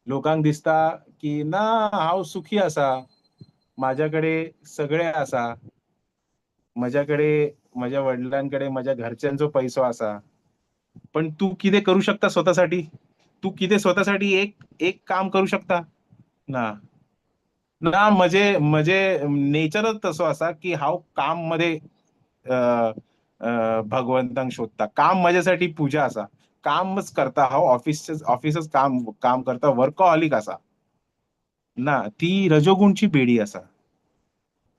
लोकांक दिसता की ना हांव सुखी आसा, माझ्याकडे सगळे आसा, म्हज्याकडे, म्हज्या वडिलांकडे, म्हज्या घरच्यांचो पैसो आसा, पण तू कितें करू शकता स्वतःसाठी? तू कितें स्वतःसाठी एक एक काम करू शकता? ना ना, म्हजे म्हजे नेचरच तसो आसा की हांव काम मध्ये भगवंतांक शोधता. काम म्हज्यासाठी पूजा आसा, कामच करता हांव, ऑफिस ऑफिसच काम काम करता, वर्कॉहॉलिक आसा. ना, ती रजोगुणची बेडी आसा.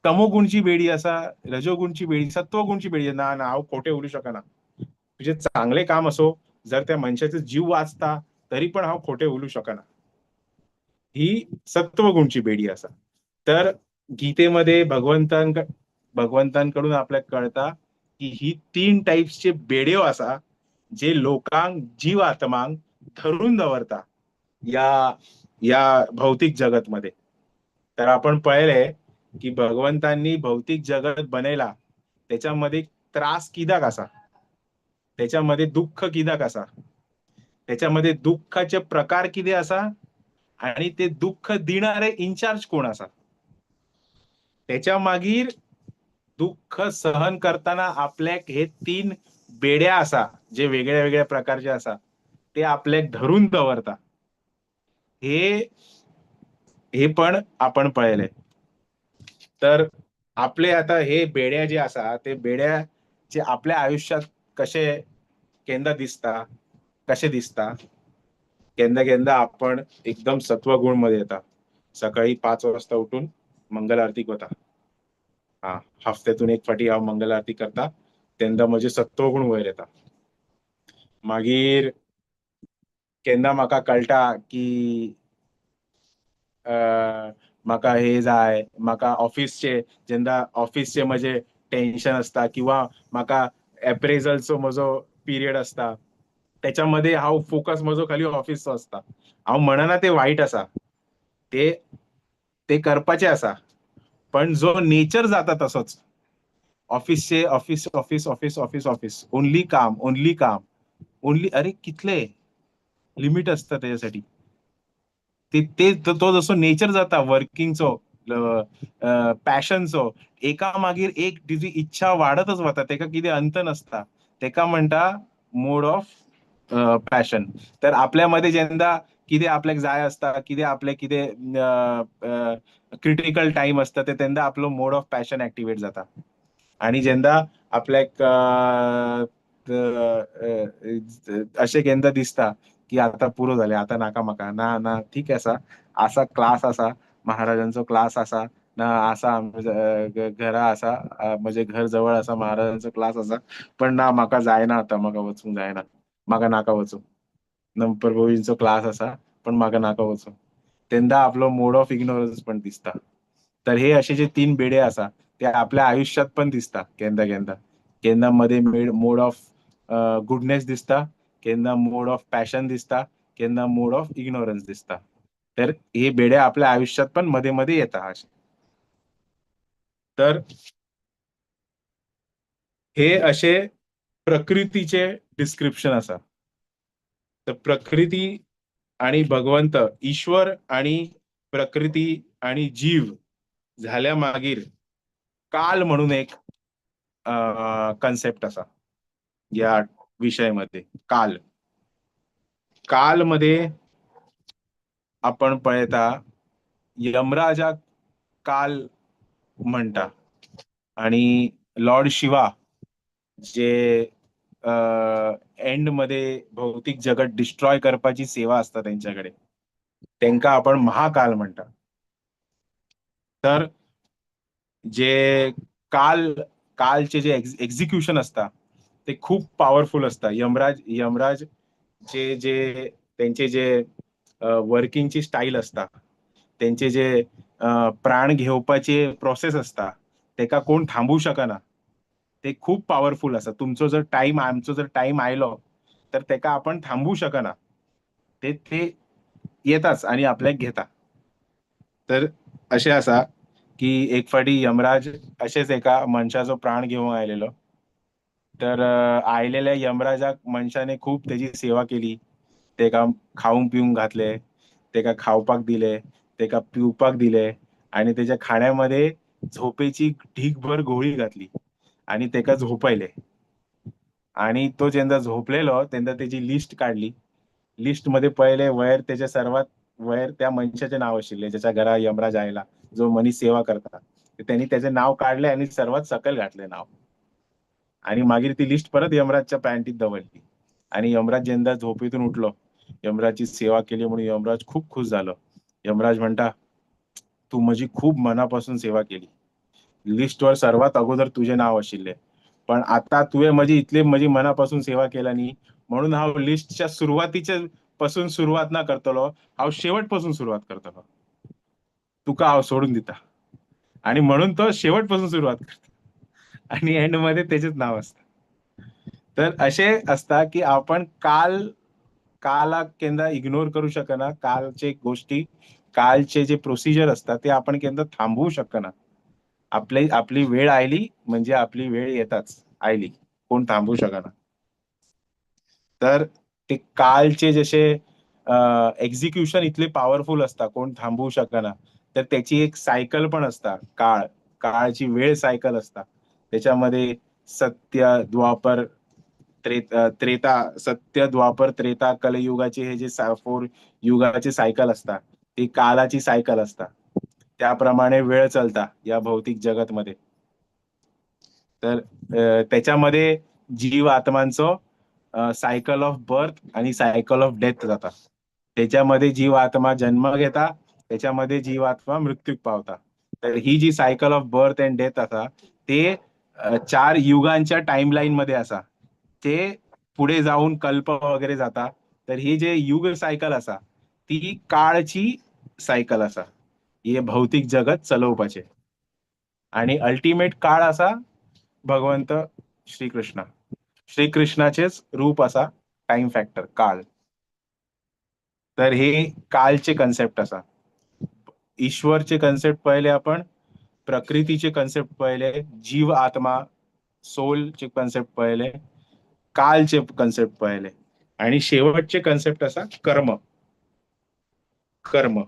तमोगुणची बेडी आसा, रजोगुणची बेडी, सत्वगुणची बेडी. ना ना, हांव खोटे उलोवंक शकना. तुजें चांगले काम असो, जर त्या मनशाचो जीव वाचता तरी पण हांव खोटे उलोवंक शकना. ही सत्वगुणची बेडी आसा. तर गीतेमध्ये भगवंतांकडून आपल्याक कळता की ही तीन टाईप्सचे बेड्यो आसा जे लोकांक, जीव आत्मांक धरून दवरता या या भौतिक जगत मध्ये. तर आपण पळयले की भगवंतांनी भौतिक जगत बनयला, त्याच्यामध्ये त्रास कित्याक आसा, त्याच्यामध्ये दुःख कित्याक आसा, त्याच्यामध्ये दुःखाचे प्रकार कितें आसा आणि ते दुःख दिणारे इन्चार्ज कोण आसा. त्याच्या मागीर दुःख सहन करताना आपल्याक हे तीन बेड्या आसा जे वेगळ्या वेगळ्या प्रकारचे आसा ते आपल्याक धरून दवरता. हे हे पण आपण पळयले. तर आपले आता हे बेड्या जे आसा ते बेड्या जे आपल्या आयुष्यात कशे केन्ना दिसता, कशे दिसता? केन्ना केन्ना आपण एकदम सत्वगुण मध्ये येता, सकाळी 5 वाजता उठून मंगल आरतीक वता, हा हफ्त्यातून एक फाटी हांव मंगल आरती करता, तेन्ना म्हजे सत्वगुण वयर येता. मागीर केन्ना म्हाका कळटा की म्हाका हे जाय, म्हाका ऑफिसचे, जेन्ना ऑफिसचे म्हजे टेन्शन आसता किंवा म्हाका एप्रेजलचो म्हजो पिरियड आसता, त्याच्यामध्ये हांव फोकस म्हजो खाली ऑफिसचो आसता. हांव म्हणना ते वायट आसा, ते ते करपाचे आसा, पण जो नेचर जाता तसोच ऑफिसचे office office office office office, only काम, ओनली काम, ओनली. अरे कितले लिमिट असता त्याच्यासाठी. ते ते तो जसो नेचर जाता वर्किंगचो, पॅशनचो, एका मागीर एक तिजी इच्छा वाडतच वता, तेका कितें अंत नसता, तेका म्हणटा मोड ऑफ पॅशन. तर आपल्यामध्ये जेन्ना कितें आपल्याक जाय आसता, कितें आपलें कितें क्रिटिकल टायम आसता, ते तेन्ना आपलो मोड ऑफ पॅशन एक्टिवेट जाता. आणि जेन्ना आपल्याक अशें केन्ना दिसता की आता पुरो जालें, आतां नाका म्हाका, ना ना ठीक आसा, आसा क्लास आसा, महाराजांचो क्लास आसा, ना आसा घरा आसा, म्हजे घर जवळ आसा, महाराजांचो क्लास आसा, पण ना म्हाका जायना, आतां म्हाका वचूंक जायना, म्हाका नाका वचूंक, प्रभुजींचो क्लास आसा पण म्हाका नाका वचूंक, तेन्ना आपलो मोड ऑफ इग्नोरन्स पण दिसता. तर हे असे जे तीन बेडे आसा ते आपल्या आयुष्यात पण दिसता केन्ना केन्ना. केन्ना मध्ये मोड ऑफ गुडनेस दिसता, केन्ना मोड ऑफ पॅशन दिसता, केन्ना मोड ऑफ इग्नोरन्स दिसता. तर हे बेडे आपल्या आयुष्यात पण मध्ये मध्ये येता असे. तर हे असे प्रकृतीचे डिस्क्रिप्शन आसा. तर प्रकृती आणि भगवंत, ईश्वर आणि प्रकृती आणि जीव झाल्या मागीर काल म्हणून एक कन्सेप्ट असा या विषयामध्ये. काल, काल मध्ये आपण पळयता यमराजाक काल म्हणटा आणि लॉर्ड शिवा जे एंड मध्ये भौतिक जगत डिस्ट्रॉय करपाची सेवा असता त्यांच्याकडे, त्यांका आपण महाकाल म्हणटा. तर जे काल, कालचे जे एक्झिक्युशन असता ते खूप पॉवरफुल असता. यमराज, यमराज जे जे त्यांचे जे वर्किंगची स्टाईल असता, त्यांचे जे प्राण घेवपाचे प्रोसेस असता, तेका कोण थांबू शकना, ते खूप पॉवरफुल आसा. तुमचो जर टायम, आमचो जर टायम आयलो तर तेका आपण थांबू शकना, ते ते येताच आणि आपल्याक घेता. तर अशें आसा की एक फावटी यमराज अशेंच एका मनशाचो प्राण घेवंक आयलेलो. तर आयलेल्या यमराजाक मनशाने खूब तेजी सेवा केली, तेका खावंक पिवंक घातले, तेका खावपाक दिले, तेका पिवपाक दिले आणि तेच्या खाण्यामध्ये झोपेची ढीगभर गोळी घातली आणि तेका झोपयले. आणि तो जेन्ना झोपलेलो तेन्ना तेजी लिस्ट काडली. लिस्ट मध्ये पळयले वयर तेच्या सर्वात वयर त्या मनशाचें नाव आशिल्लें ज्याच्या घरा यमराज आयला, जो मनीस सेवा करता. त्यांनी त्याचे नाव काडले आणि सर्वात सकयल घातले नाव. आणि मागीर ती लिस्ट परत यमराजच्या पॅन्टीत दवरली. आणि यमराज जेन्ना झोपेतून उठलो, यमराजची सेवा केली म्हणून यमराज खूप खुश झालो. यमराज म्हणटा, तू म्हजी खूब मनापासून सेवा केली, लिस्टवर सर्वात अगोदर तुझे नाव आशिल्लें, पण आता तुवें म्हजी इतली म्हजी मनापासून सेवा केला न्ही, म्हणून हांव लिस्टच्या सुरवातीचे पासून सुरवात ना करतलो, हांव शेवट पासून सुरवात करतलो, तुका हांव सोडून दिता. आणि म्हणून तो शेवट पासून सुरवात करता आणि एंड मध्ये त्याचेच नाव असतं. तर असे असता की आपण काल, कालाक केन्ना इग्नोर करू शकना, कालचे गोष्टी, कालचे जे प्रोसिजर असतात ते आपण केन्ना थांबवू शकना. आपली आपली वेळ आयली म्हणजे आपली वेळ येताच आयली, कोण थांबवू शकना. तर ते कालचे जसे एक्झिक्युशन इतले पॉवरफुल असता, कोण थांबवू शकना. तर त्याची एक सायकल पण असता, काळ, काळची वेळ सायकल असता. त्याच्यामध्ये सत्य, द्वापर, त्रेता, सत्य, द्वापर, त्रेता, कलयुगाचे हे जे 4 युगाचे सायकल असता, ती कालाची सायकल असता. त्याप्रमाणे वेळ चलता या भौतिक जगतमध्ये. तर त्याच्यामध्ये जीव आत्मांचो सायकल ऑफ बर्थ आणि सायकल ऑफ डेथ जाता. त्याच्यामध्ये जीव आत्मा जन्म घेता, त्याच्यामध्ये जीव आत्मा मृत्यूक पावता. तर ही जी cycle of birth and death आसा ते 4 युगांच्या टाइमलाईन मध्ये आसा, ते पुढे जाऊन कल्प वगैरे जाता. तर ही जे युग सायकल आसा ती काळची सायकल आसा, हे भौतिक जगत चलोवपाचे. आणि अल्टिमेट काळ आसा भगवंत श्रीकृष्ण. श्रीकृष्णाचेच रूप आसा टाइम फॅक्टर, काळ. तर हे कालचे कन्सेप्ट आसा. ईश्वरचे कन्सेप्ट पळयले आपण, प्रकृतीचे कन्सेप्ट पळयले, जीव आत्मा सोलचे कन्सेप्ट पळयले, कालचे कन्सेप्ट पळयले आणि शेवटचे कन्सेप्ट आसा कर्म. कर्म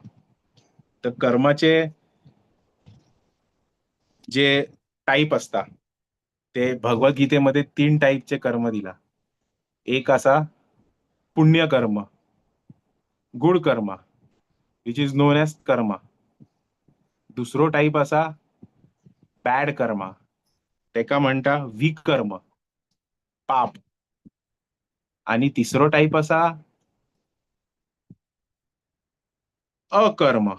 तर कर्माचे जे टाईप असता ते भगवद्गीतेमध्ये 3 टाईपचे कर्म दिला. एक असा पुण्यकर्म, good karma, which is known as karma. दुसरो टाईप असा बॅड कर्मा, तेका म्हणटा विकर्म, पाप. आणि तिसरो टाईप असा अकर्म,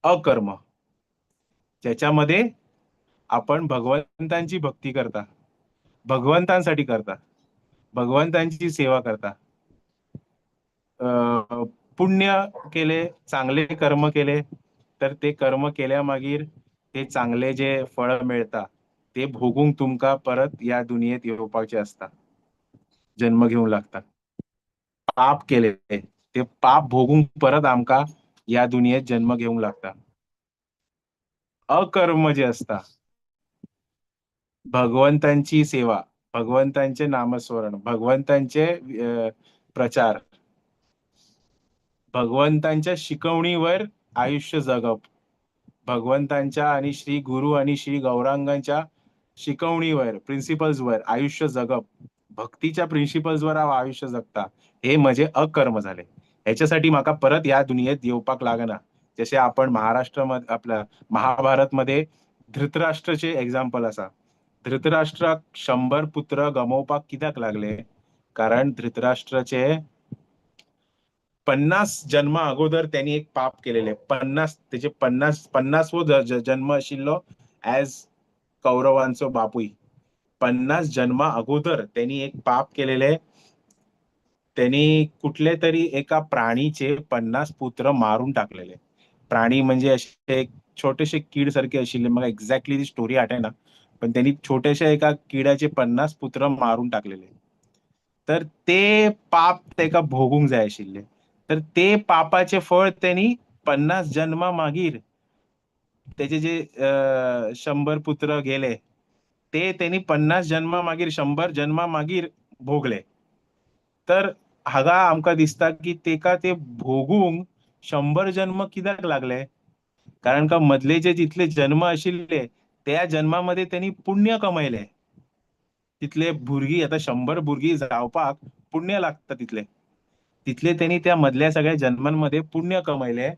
अकर्म, ज्याच्यामध्ये आपण भगवंतांची भक्ती करता, भगवंतांसाठी करता, भगवंतांची सेवा करता, पुण्य केले, चांगले कर्म केले, तर ते कर्म केल्या मागीर ते चांगले जे फळ मेळता ते भोगूंक तुमकां परत ह्या दुनियेत येवपाचे आसता, जन्म घेवंक लागता. पाप केले ते पाप भोगूंक परत आमकां ह्या दुनियेत जन्म घेवंक लागता. अकर्म जे आसता, भगवंतांची सेवा, भगवंतांचे नामस्मरण, भगवंतांचे प्रचार, भगवंतांच्या शिकवणीवर आयुष्य जगप, भगवंतांच्या आणि श्री गुरु आणि श्री गौरांगांच्या शिकवणीवर, प्रिन्सिपल्सवर आयुष्य जगप, भक्तीच्या प्रिन्सिपल्सवर हांव आयुष्य जगता, हे म्हजे अकर्म झाले. ह्याच्यासाठी म्हाका परत ह्या दुनियेत येवपाक लागना. जशें आपण महाराष्ट्र आपल्या महाभारत मध्ये धृतराष्ट्राचे एग्जाम्पल आसा. धृतराष्ट्राक 100 पुत्र गमोवपाक कित्याक लागले? कारण धृतराष्ट्राचे 50 जन्मा अगोदर त्यांनी एक पाप केलेले. 50, त्याचे पन्नासवो जन्म आशिल्लो ॲज कौरवांचो बापूय. 50 जन्मा अगोदर त्यांनी एक पाप केलेले. त्यांनी कुठले तरी एका प्राणीचे 50 पुत्र मारून टाकलेले. प्राणी म्हणजे असे एक छोटेसे कीड सारखे आशिल्ले, म्हाका एक्झॅक्टली ती स्टोरी आठवना, पण त्यांनी छोट्याशा एका किड्याचे 50 पुत्र मारून टाकलेले. तर ते पाप तेका भोगूंक जाय आशिल्ले. तर ते पापाचे फळ त्यांनी 50 जन्मा मागीर तेचे जे 100 पुत्र गेले ते त्यांनी 50 जन्मा मागीर, 100 जन्मा मागीर भोगले. तर हांगा आमकां दिसता की तेका ते भोगूंक 100 जन्म कित्याक लागले? कारण का मदले जे जितले जन्म आशिल्ले त्या जन्मामध्ये त्यांनी पुण्य कमयले. तितले भुरगीं, आतां 100 भुरगीं जावपाक पुण्य लागता तितले, तितले त्यांनी त्या मदल्या सगळ्या जन्मांमध्ये पुण्य कमयले.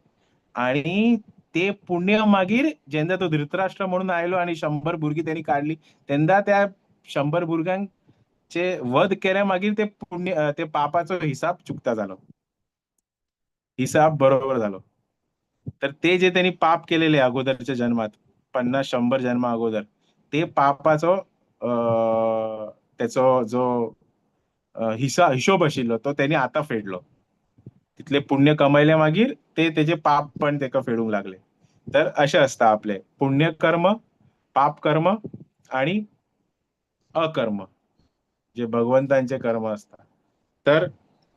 आणि ते पुण्य मागीर जेन्ना तो धृतराष्ट्र म्हणून आयलो आणि 100 भुरगीं त्यांनी काडली, तेन्ना त्या 100 भुरग्यांचे वध केल्या मागीर ते पुण्य, ते पापाचो हिसाब चुकता जालो, हिसाब बरोबर जालो. तर ते जे त्यांनी पाप केलेले अगोदरच्या जन्मात, 50-100 जन्मा अगोदर, ते पापाचो त्याचो जो हिशोब आशिल्लो तो त्यांनी आता फेडलो. तितले पुण्य कमयले मागीर ते तेजे पाप पण तेका फेडूंक लागले. तर अशें आसता आपले पुण्यकर्म, पापकर्म आणि अकर्म, जे भगवंतांचे कर्म आसता. तर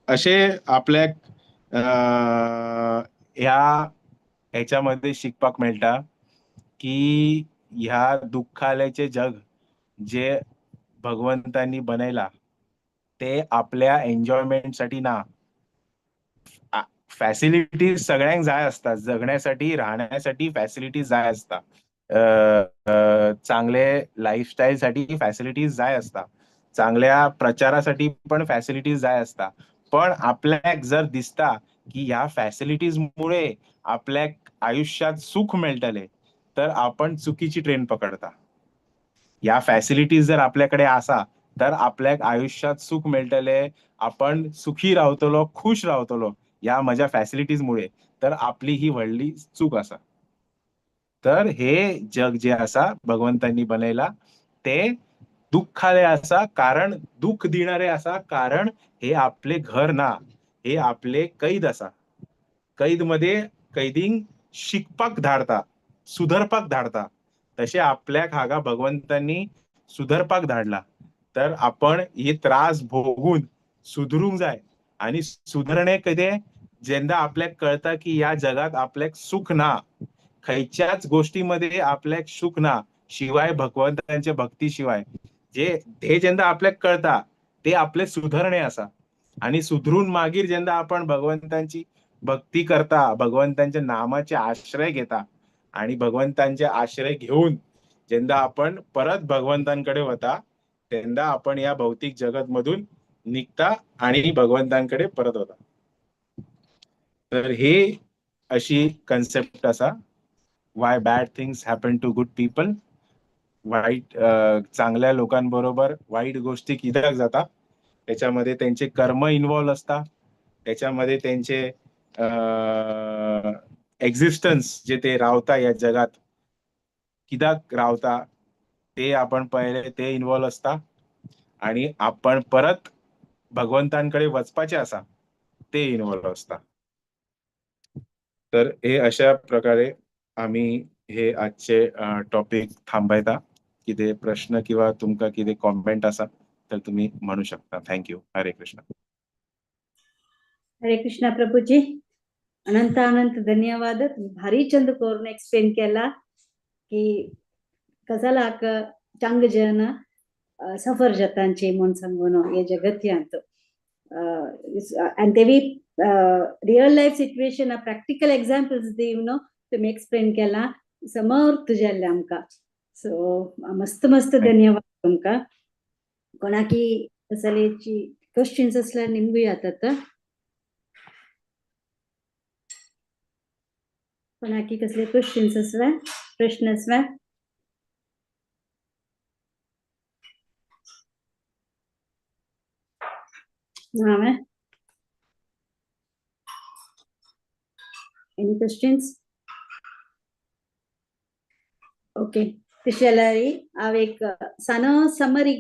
अशे आपल्याक ह्या ह्याच्यामध्ये शिकपाक मेळटा की ह्या दुःखालयाचे जग जे भगवंतांनी बनयला ते आपल्या एन्जॉयमेंटसाठी ना. फॅसिलिटीज सगळ्यांक जाय आसता, जगण्यासाठी, राहण्यासाठी फॅसिलिटीज जाय आसता, चांगले लाईफस्टाईल साठी फॅसिलिटीज जाय आसता, चांगल्या प्रचारासाठी पण फॅसिलिटीज जाय आसता. पण आपल्याक जर दिसता की ह्या फॅसिलिटीज मुळे आपल्याक आयुष्यात सुख मेळटले, तर आपण चुकीची ट्रेन पकडता. ह्या फॅसिलिटीज जर आपल्याकडे आसा तर आपल्याक आयुष्यात सुख मेळटले, आपण सुखी रावतलो, खुश रावतलो ह्या म्हज्या फॅसिलिटीज मुळे, तर आपली ही व्हडली चूक आसा. तर हे जग जे आसा भगवंतांनी बनयला ते दुःखालय आसा, कारण दुःख दिणारे आसा, कारण हे आपले घर ना, हे आपले कैद आसा. कैद मध्ये कैदींक शिकपाक धाडता, सुधरपाक धाडता. तशें आपल्याक हांगा भगवंतांनी सुधरपाक धाडला. तर आपण हे त्रास भोगून सुधरूंक जाय. आणि सुधरणे कितें, जेन्ना आपल्याक कळता की ह्या जगात आपल्याक सुख ना, खंयच्याच गोष्टीमध्ये आपल्याक सुख ना शिवाय भगवंतांच्या भक्ती शिवाय, जे हे जेन्ना आपल्याक कळता ते आपले सुधरणे आसा. आणि सुधरून मागीर जेन्ना आपण भगवंतांची भक्ती करता, भगवंतांच्या नामाचे आश्रय घेता आणि भगवंतांचे आश्रय घेऊन जेन्ना आपण परत भगवंतांकडे वता तेन्ना आपण या भौतिक जगत मधून निघता आणि भगवंतांकडे परत वता. तर हे अशी कन्सेप्ट आसा, why bad things happen to good people. White चांगल्या लोकांबरोबर वाईट गोष्टी कित्याक जाता, त्याच्यामध्ये त्यांचे कर्म इन्वॉल्व असता, त्याच्यामध्ये त्यांचे एक्झिस्टन्स जे ते रावता या जगात कित्याक रावता ते आपण पळयले ते इन्वॉल्व असता, आणि आपण परत भगवंतांकडे वचपाचे आसा ते इन्वॉल्व असता. तर हे अशा प्रकारे आम्ही हे आजचे टॉपिक थांबयता. कितें प्रश्न किंवा तुमकां कितें कॉमेंट आसा तर तुम्ही म्हणू शकता. Thank you. हरे कृष्ण. हरे कृष्णा प्रभूजी, अनंत अनंत धन्यवाद. भारी चंद करून एक्सप्लेन केला की कसालाक चांग जन सफर जातांचे म्हूण सांगून हे जगत्यांत, आनी तेवी real life situation practical examples दिवन तुम्ही एक्सप्लेन केला, समर्थ जाल्लें आमकां. सो मस्त मस्त धन्यवाद तुमकां. कोणाकी कसलेची क्वेश्चन्स आसल्यार निमगू येतात. कोणाकी कसले क्वेश्चन्स आसल्यार, प्रश्न आसल्यार? ना? Any questions? Okay, तशें जाल्यार हांव एक सानो समरी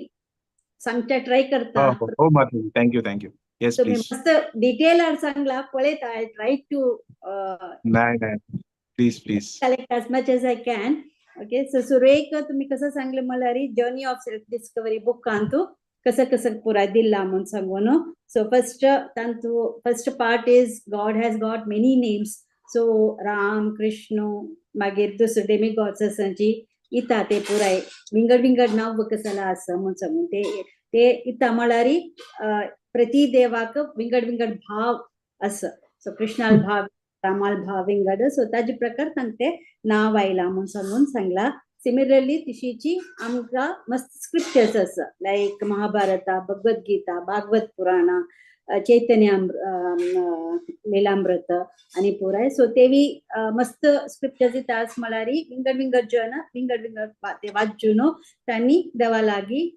सांगच्या ट्राय करता. हो हो Madhuri, thank you thank you. Yes तुम्ही प्लीज. मस्त डिटेलार सांगला पळयता, I try to नाही नाही, please please. Collect as much as I can. Okay, so सुरवेक तुम्ही कसं सांगले मला जर्नी ऑफ सेल्फ डिस्कवरी बुकांतू कसं कसं पुराय दिला म्हणून सांगून. सो फर्स्ट तांतू first part is God has got many names. So Ram, Krishna, मागीर दुसरे डेमी गॉड्स आसा इता ते पुराय विंगड विंगड नांव कसला आसा म्हणून सांगून ते ते इता म्हळ्यार प्रति देवाक विंगड विंगड भाव आसा. सो कृष्णाल भाव, रामाल भाव विंगड, सो ताजे प्रकार तांकां ते नांव आयला म्हणून सांगून सांगला. सिमिलरली तिशीची आमकां मस्त स्क्रिप्चर्स आसा लायक महाभारता, भगवद गीता, भागवत पुराणा, चैतन्य लीलामृत आणि पुराय. सो तेवी मस्त स्क्रिप्चर्स दिता म्हळ्यार विंगड विंगड जन विंगड विंगड ते वाचून तांणी देवा लागीं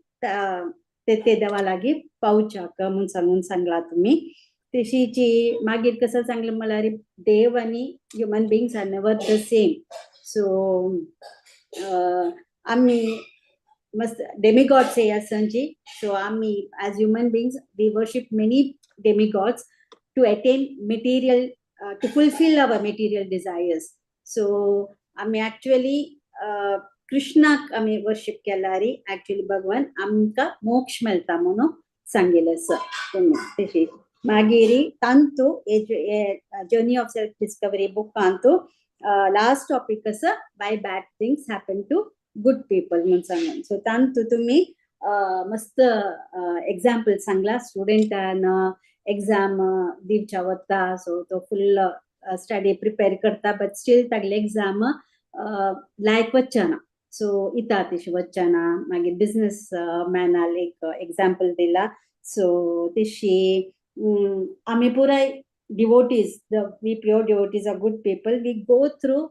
ते ते देवा लागीं पावच्याक म्हणून सांगून सांगला तुमी. तशीची मागीर कसं सांगलें म्हळ्यार देव आनी human beings are never the same. So आमी मस्त डेमिगॉड्स हे आसांची. सो आमी as human beings we worship many demigods to attain material, to fulfil our material desires. So आमी एक्चुअली कृष्णाक आमी वर्शीप केल्यार एक्चुअली भगवान आमकां मोक्ष मेळटा म्हणून सांगिल्लें आसा तुमी. तशी मागीर तांतू जर्नी ऑफ सेल्फ डिस्कवरी बुकांतू लास्ट टॉपिक आसा why bad things happen to good people म्हणून सांगून. सो तांतू तुमी मस्त एग्जाम्पल सांगला, स्टुडंटान एग्जाम दिवच्या वता, सो तो फुल स्टडी प्रिपेर करता बट स्टील तागेले एग्जाम लायक वचना, सो इता तशी वचना. मागीर बिझनेस मॅनाल एक एग्जाम्पल दिला. सो तशी आमी पुराय devotees, the we pure devotees are good people, we go through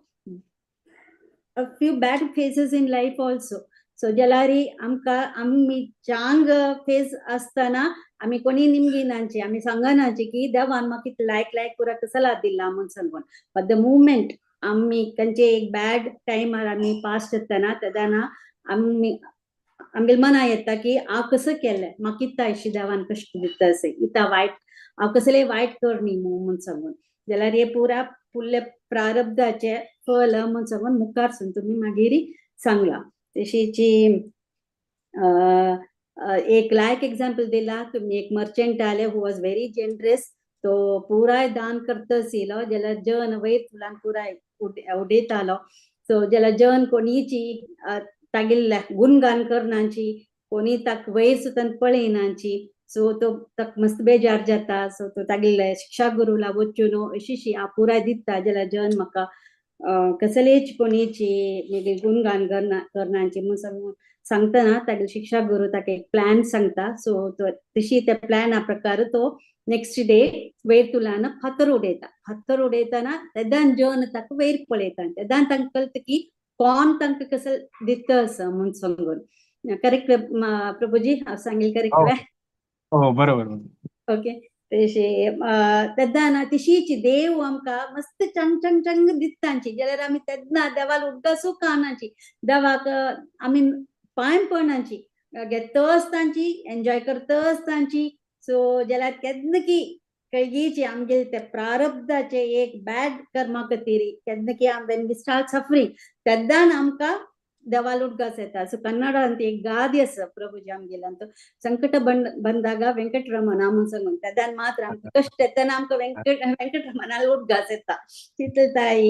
a few bad phases in life also. So जाल्यार आमकां आमी चांग फेज आसतना आमी कोणी निमगिनाची, आमी सांगनाची की देवान म्हाका कितें लायक लायक पुरा कसला दिला म्हूण सांगून. बट the moment आमी खंयचे एक बॅड टायमार आमी पास जातना तेन्ना आमी आमगेले मना येता की हांव कसं केलें, म्हाका कितें अशी देवान कश्ट दिता अशें, इता वायट हांव कसलें वायट करणी म्हूण सांगून. जाल्यार हे पुरा फुडले प्रारब्धाचे फल म्हूण सांगून मुखार सून तुमी मागीर सांगला. तशीची एक लायक एग्जाम्पल दिला तुम्ही, एक मर्चंट आले who was very generous, तो पुराय दान करतसिलो ज्याला जन वयर तुलान पुराय उडयतालो. सो ज्याला जन कोणीची तागेल्या गुणगान करनाची, कोणी ताक वयर सुद्दां पळयनाची. सो तो ताक मस्त बेजार जाता. सो तो तागेल्या शिक्षा गुरुला वचून अशीशी पुराय दिता ज्याला जन म्हाका कसलेच कोणीची मागीर गुणगान करनाची म्हूण सांगून सांगतना तागेले शिक्षा गुरु ताका एक प्लॅन सांगता. सो तो तशी त्या प्लॅना प्रकार तो नेक्स्ट डे वयर तुलान फातर उडयता. फातर उडयतना तेदान जन ताका वयर पळयता, तेदान तांकां कळटा की कोण तांकां कसो दिता आसा म्हूण सांगून. करेक्ट प्रभुजी, हांव सांगेल करेक्ट? हो, बरोबर. ओके. तशे तेन्ना तशीच देव आमकां मस्त चंग चंग चंग दितांची जाल्यार आमी तेन्ना देवाक उड्डासूं कानाची, देवाक आमी पांय पडनाची, घेतच तांची, एन्जॉय करतच तांची. सो जाल्यार केन्ना की कळगीची आमगे ते प्रारब्धाचे एक बॅड कर्मा खातीर केन्ना की when we start suffering तेन्ना आमकां देवाल उडगास येता. सो कन्नडांत एक गादी आसा प्रभुजी आमगेल्यान, संकट ಬಂದಾಗ ವೆಂಕಟರಮಣ म्हूण सांगून, तेदान मात्र आमकां कश्ट येतना आमकां वेंकटरमणाल उडगास येता. तितले ताई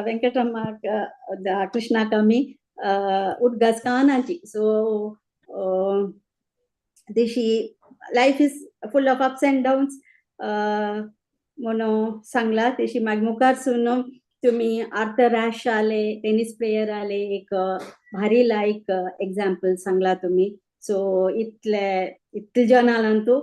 वेंकटरमणाक कृष्णाक आमी उडगास कानाची. सो तशी life is full of ups and downs म्हणून सांगला. तशी मागीर मुखार सून तुम्ही आर्थर रॅश आले, टेनिस प्लेयर आले, एक भारी लायक एग्जाम्पल सांगला तुम्ही. सो इतले इतले जनांतू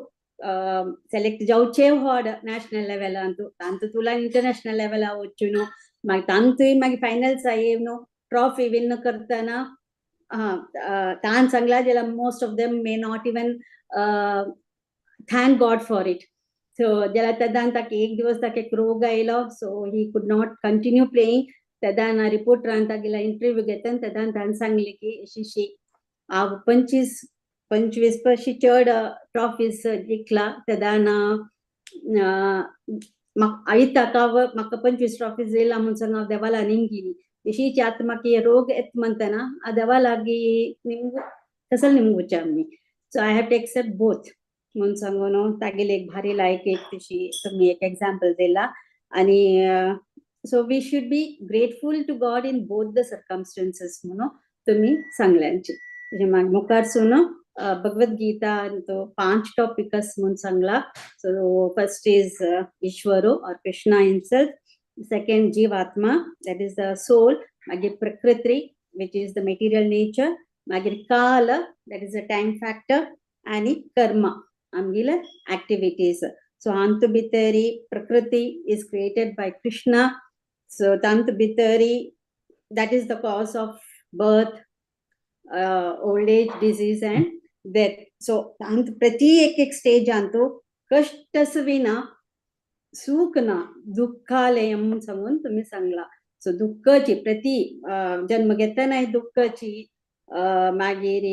सेलेक्ट जावचे व्हड नॅशनल लेवलांतू, तांतू तुला इंटरनॅशनल लेवला वचून मागीर तांतूय मागीर फायनल्स येवन ट्रॉफी विन करतना तान सांगला जाल्यार most of them may not even thank God for it. So जाल्यार तेदान ताका एक दिवस ताका एक रोग आयलो, so he could not continue playing. तेदान रिपोर्टरान तागेलो इंटरव्यू घेतना तेदान ताणें सांगलें की अशी हांव 25 पशी चड ट्रॉफीज जिखला, तेदान आयताका म्हाका 25 ट्रॉफीज येयला म्हूण सांग हांव देवाला निमगिनी. तशीच आतां म्हाका हे रोग येता म्हणतना हांव देवा लागीं निमगू कसो निमगुचें आमी. So I have to accept both म्हूण सांगून तागेली एक भारी लायक एक तशी तुमी एक एग्जाम्पल दिला. आनी so we should be grateful to God in both the circumstances म्हणून तुमी सांगल्यांची. तशें मागीर मुखार सून भगवद गीता तो 5 टॉपिकस म्हूण सांगला. So first is Ishwar or Krishna himself, second जीवात्मा that is the soul, मागीर प्रकृती which is the material nature, मागीर काल that is a time factor, आनी कर्म आमगेले एक्टिविटीज. सो हांतू भितरी प्रकृती is created by Krishna. So तांतू भितरी that is the cause of birth, old age, disease and death. So तांत प्रति एक एक स्टेज अंतू कष्टसवी ना, सुख ना, दुःखालयम म्हूण सांगून तुमी सांगला. सो दुःखाची प्रति जन्म घेतनाय दुःखाची, मागीर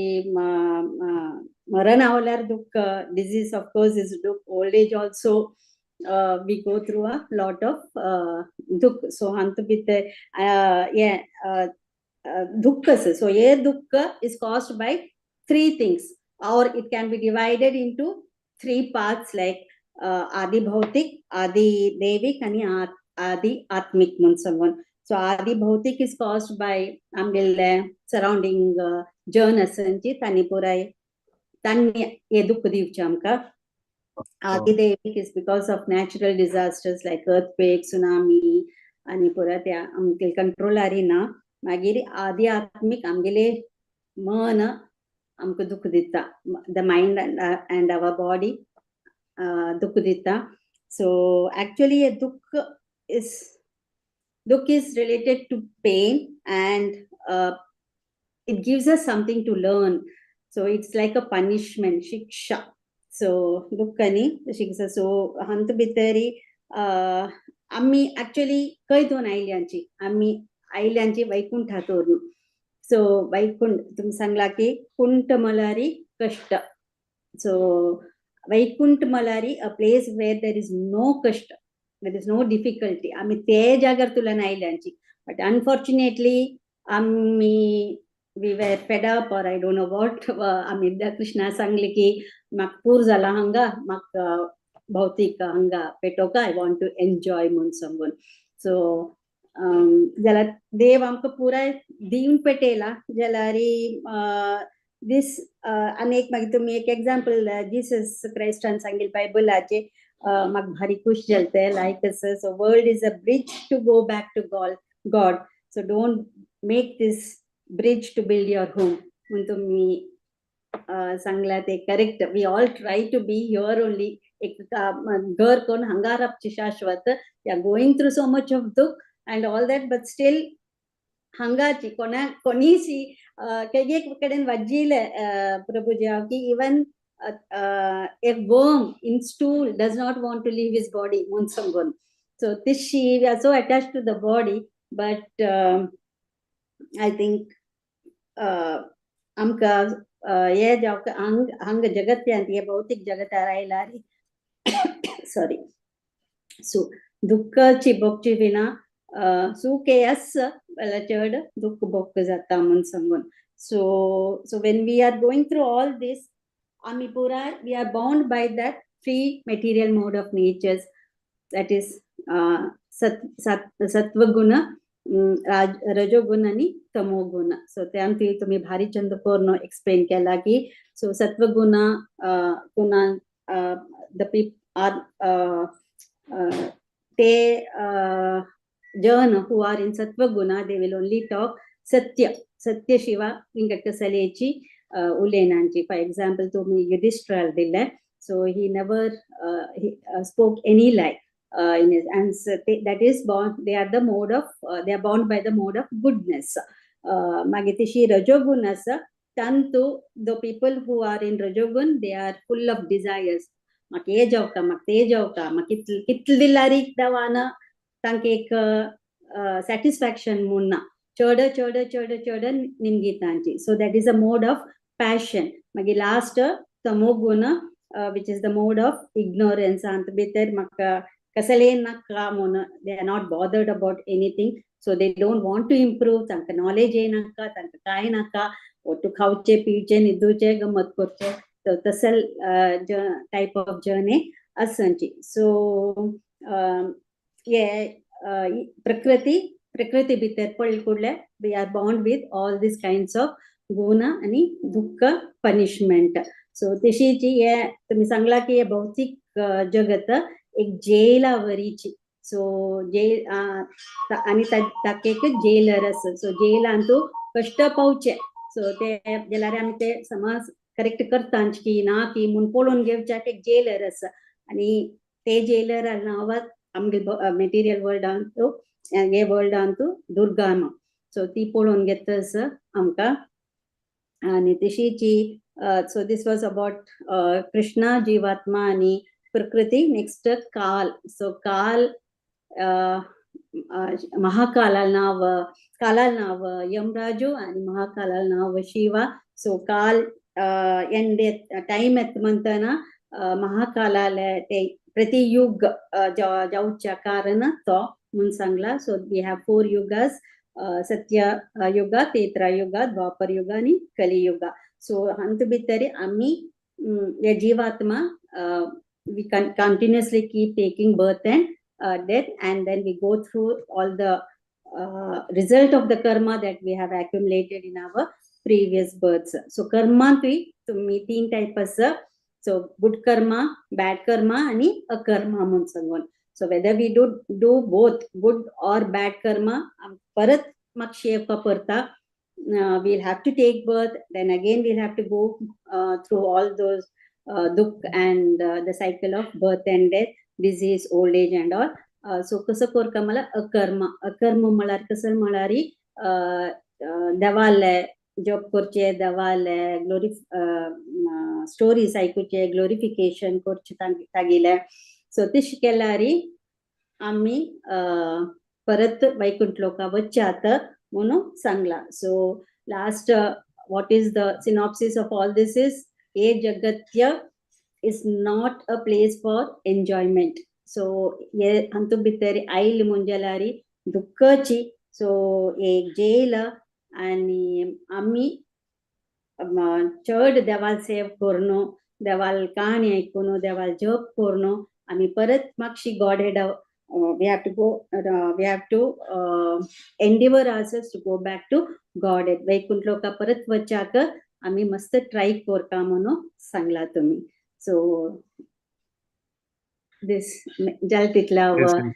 मरण आवल्यार दुःख, disease of course is दुःख, old age also we go through a lot of दुःख. सो हांतू भितर हे दुःख आसा. सो हे दुःख is caused by 3 things, or it can be divided into 3 parts like आदि भौतिक, आदि दैविक आणि आदि आत्मिक म्हूण सांगून. सो आदि भौतिक is caused by आमगेले सरावंडींग जन आसा तांणी पुराय तांणी हे दुःख दिवचें आमकां. आदि दैविक is because of natural disasters like earthquake, tsunami आनी पुराय ते आमगे कंट्रोलार ना. मागीर आदि आत्मिक आमगेले मन आमकां दुःख दिता, the mind and our body दुःख दिता. सो एक्चुअली हे दुःख is दुःख is related to pain and it gives us something to learn. So it's like a punishment, शिक्षा. सो दुःख न्ही शिक्षा. सो हांतू भितरी आमी एक्चुअली खंय दोन आयल्यांची, आमी आयल्यांची वैकुंठातून. सो वैकुंठ तुमी सांगला की कुंठ मलारी कष्ट. सो वैकुंठ मलारी a place where there is no कष्ट, there is no difficulty. आमी ते जाग्यार तुलन आयल्यांची, बट अनफॉर्च्युनेटली आमी we were fed up or I don't know what. आमी कृष्णा सांगले की म्हाका पूर जाला हांगा, म्हाका भौतीक हांगा पेटोवका, I want to enjoy म्हूण सांगून. सो जाल्यार देव आमकां पुराय दिवन पेटयला जाल्यार दीस. आनी एक मागीर तुमी एक एग्जाम्पल जिसस क्रायस्टान सांगिल्लें बायबलाचे, म्हाका भारी खुश जालें तें लायक आसा. So world is a bridge to go back to God, so don't make this bridge to build your home म्हूण तुमी सांगला ते correct. We all try to be here only. एक घर करून हांगा रावचे शाश्वत. We are going through so much of दुःख and all that, but still हांगाची कोणा कोणीशी एक कडेन वाजिले प्रभुजी हांव की even a worm in stool does not want to leave his body म्हूण सांगून. So तिशी we are so attached to the body, but I think आमकां हे जावं हांग हांग जगत्यांत, हे भौतीक जगतार आयल्यार, सॉरी, सो दुःखाची भोगची विना सुख हे आसा जाल्यार चड दुःख भोग जाता म्हूण सांगून. So when we are going through all this, आमी पुराय we are bound by that three material mode of natures, that is सत सत्वगुण, राज रजोगुण आणि तमोगुण. सो त्यान तुम्ही भारी चंद करून एक्सप्लेन केला की सो सत्वगुण गुणा the पीप are ते जन who are in सत्वगुणा, they will only talk सत्य. सत्य शिवा इंगट कसलेची उलयनांची. फॉर एक्झाम्पल तुम्ही युधिष्ठिराला दिले, so he never spoke any lie in his, and so they, that is born, they are the mode of they are bound by the mode of goodness. मागीर तशी रजोगुण आसा, तांतू the people who are in रजोगुण, they are full of desires. म्हाका हे जावका, म्हाका ते जावका, म्हाका कितले कितले दिल्यार देवान तांकां एक सॅटिस्फॅक्शन म्हूण ना, चड चड चड चड निमगी तांची. So that is a mode of passion. मागीर लास्ट तमोगुण, which is the mode of ignorance. अंत भितर म्हाका कसले नाका म्हूण, they are not bothered about anything, so they don't want to improve. तांकां नॉलेज नाका, तांकां कांय नाका, ಒಟ್ಟು खावचे, पिवचे, न्हिदुचे, गमत करचे. तसल टायप ऑफ जर्नी आसची. सो हे प्रकृती प्रकृती भितर पडले कुडले we are bound with all this kinds of गुण आणि दुःख, पनिशमेंट. सो तशीची हे तुम्ही सांगला की हे भौतिक जगत एक जेला वरीची. सो जेल आणि ताका एक जेलर आसा. सो जेलान तूं कश्ट पावचे. सो ते जाल्यार आमी ते समज करेक्ट करता की ना की म्हूण पळोवन घेवच्याक एक जेलर आसा. आणि ते जेलर नांव आमगे मेटिरियल वर्ल्डान तूं, हे वर्ल्डान तूं दुर्गा मा. सो ती पळोवन घेता आसा आमकां. आणि तशीची so this was about Krishna, जीवात्मा आणि प्रकृती. नेक्स्ट काल. सो काल, महाकाला नाव, काला नाव यमराजू आणि महाकाला नाव शिवा. सो काल एंड टाइम येता म्हणतना महाकालाले ते प्रतियुग जावच्या कारण तो म्हूण सांगला. So we have four yugas, सत्य युग, त्रेता युग, द्वापर युग आणि कलियुग. सो हांत भितर आमी हे जीवात्मा, we can continuously keep taking birth and death, and then we go through all the result of the karma that we have accumulated in our previous births. So कर्मांतूय तुम्ही तीन टायप आसा. So good karma, bad karma आणि अकर्मा म्हूण सांगून. So whether we do both good or bad karma, परत मातशें येवपा पडटा. We'll have to take birth, then again we'll have to go through all those दुःख and the cycle of birth and death, disease, old age and all. So कसं करका मला अकर्म. अकर्म म्हळ्यार कसं म्हळ्यार देवाले जप करचे, देवाले ग्लोरी स्टोरीज आयकुचे, ग्लोरिफिकेशन करचे तागेले. सो तशें केल्यार आमी परत वैकुंठ लोका वच्यात म्हणून सांगला. So last, what is the synopsis of all this is हे Jagtial is not a place for enjoyment. So हे हातूंत भितर आयले म्हूण जाल्यार दुःखाची. सो एक जेल. आनी आमी चड देवाल सेव करून, देवाल काणी आयकून, देवाल जप करून आमी परत मातशी God head we have to go, we have to endeavour ourselves to go back to God. Vaikuntha लोका परत वचाक आमी मस्त ट्राय करता म्हणून सांगला तुमी. सो दीस जालें तितलें.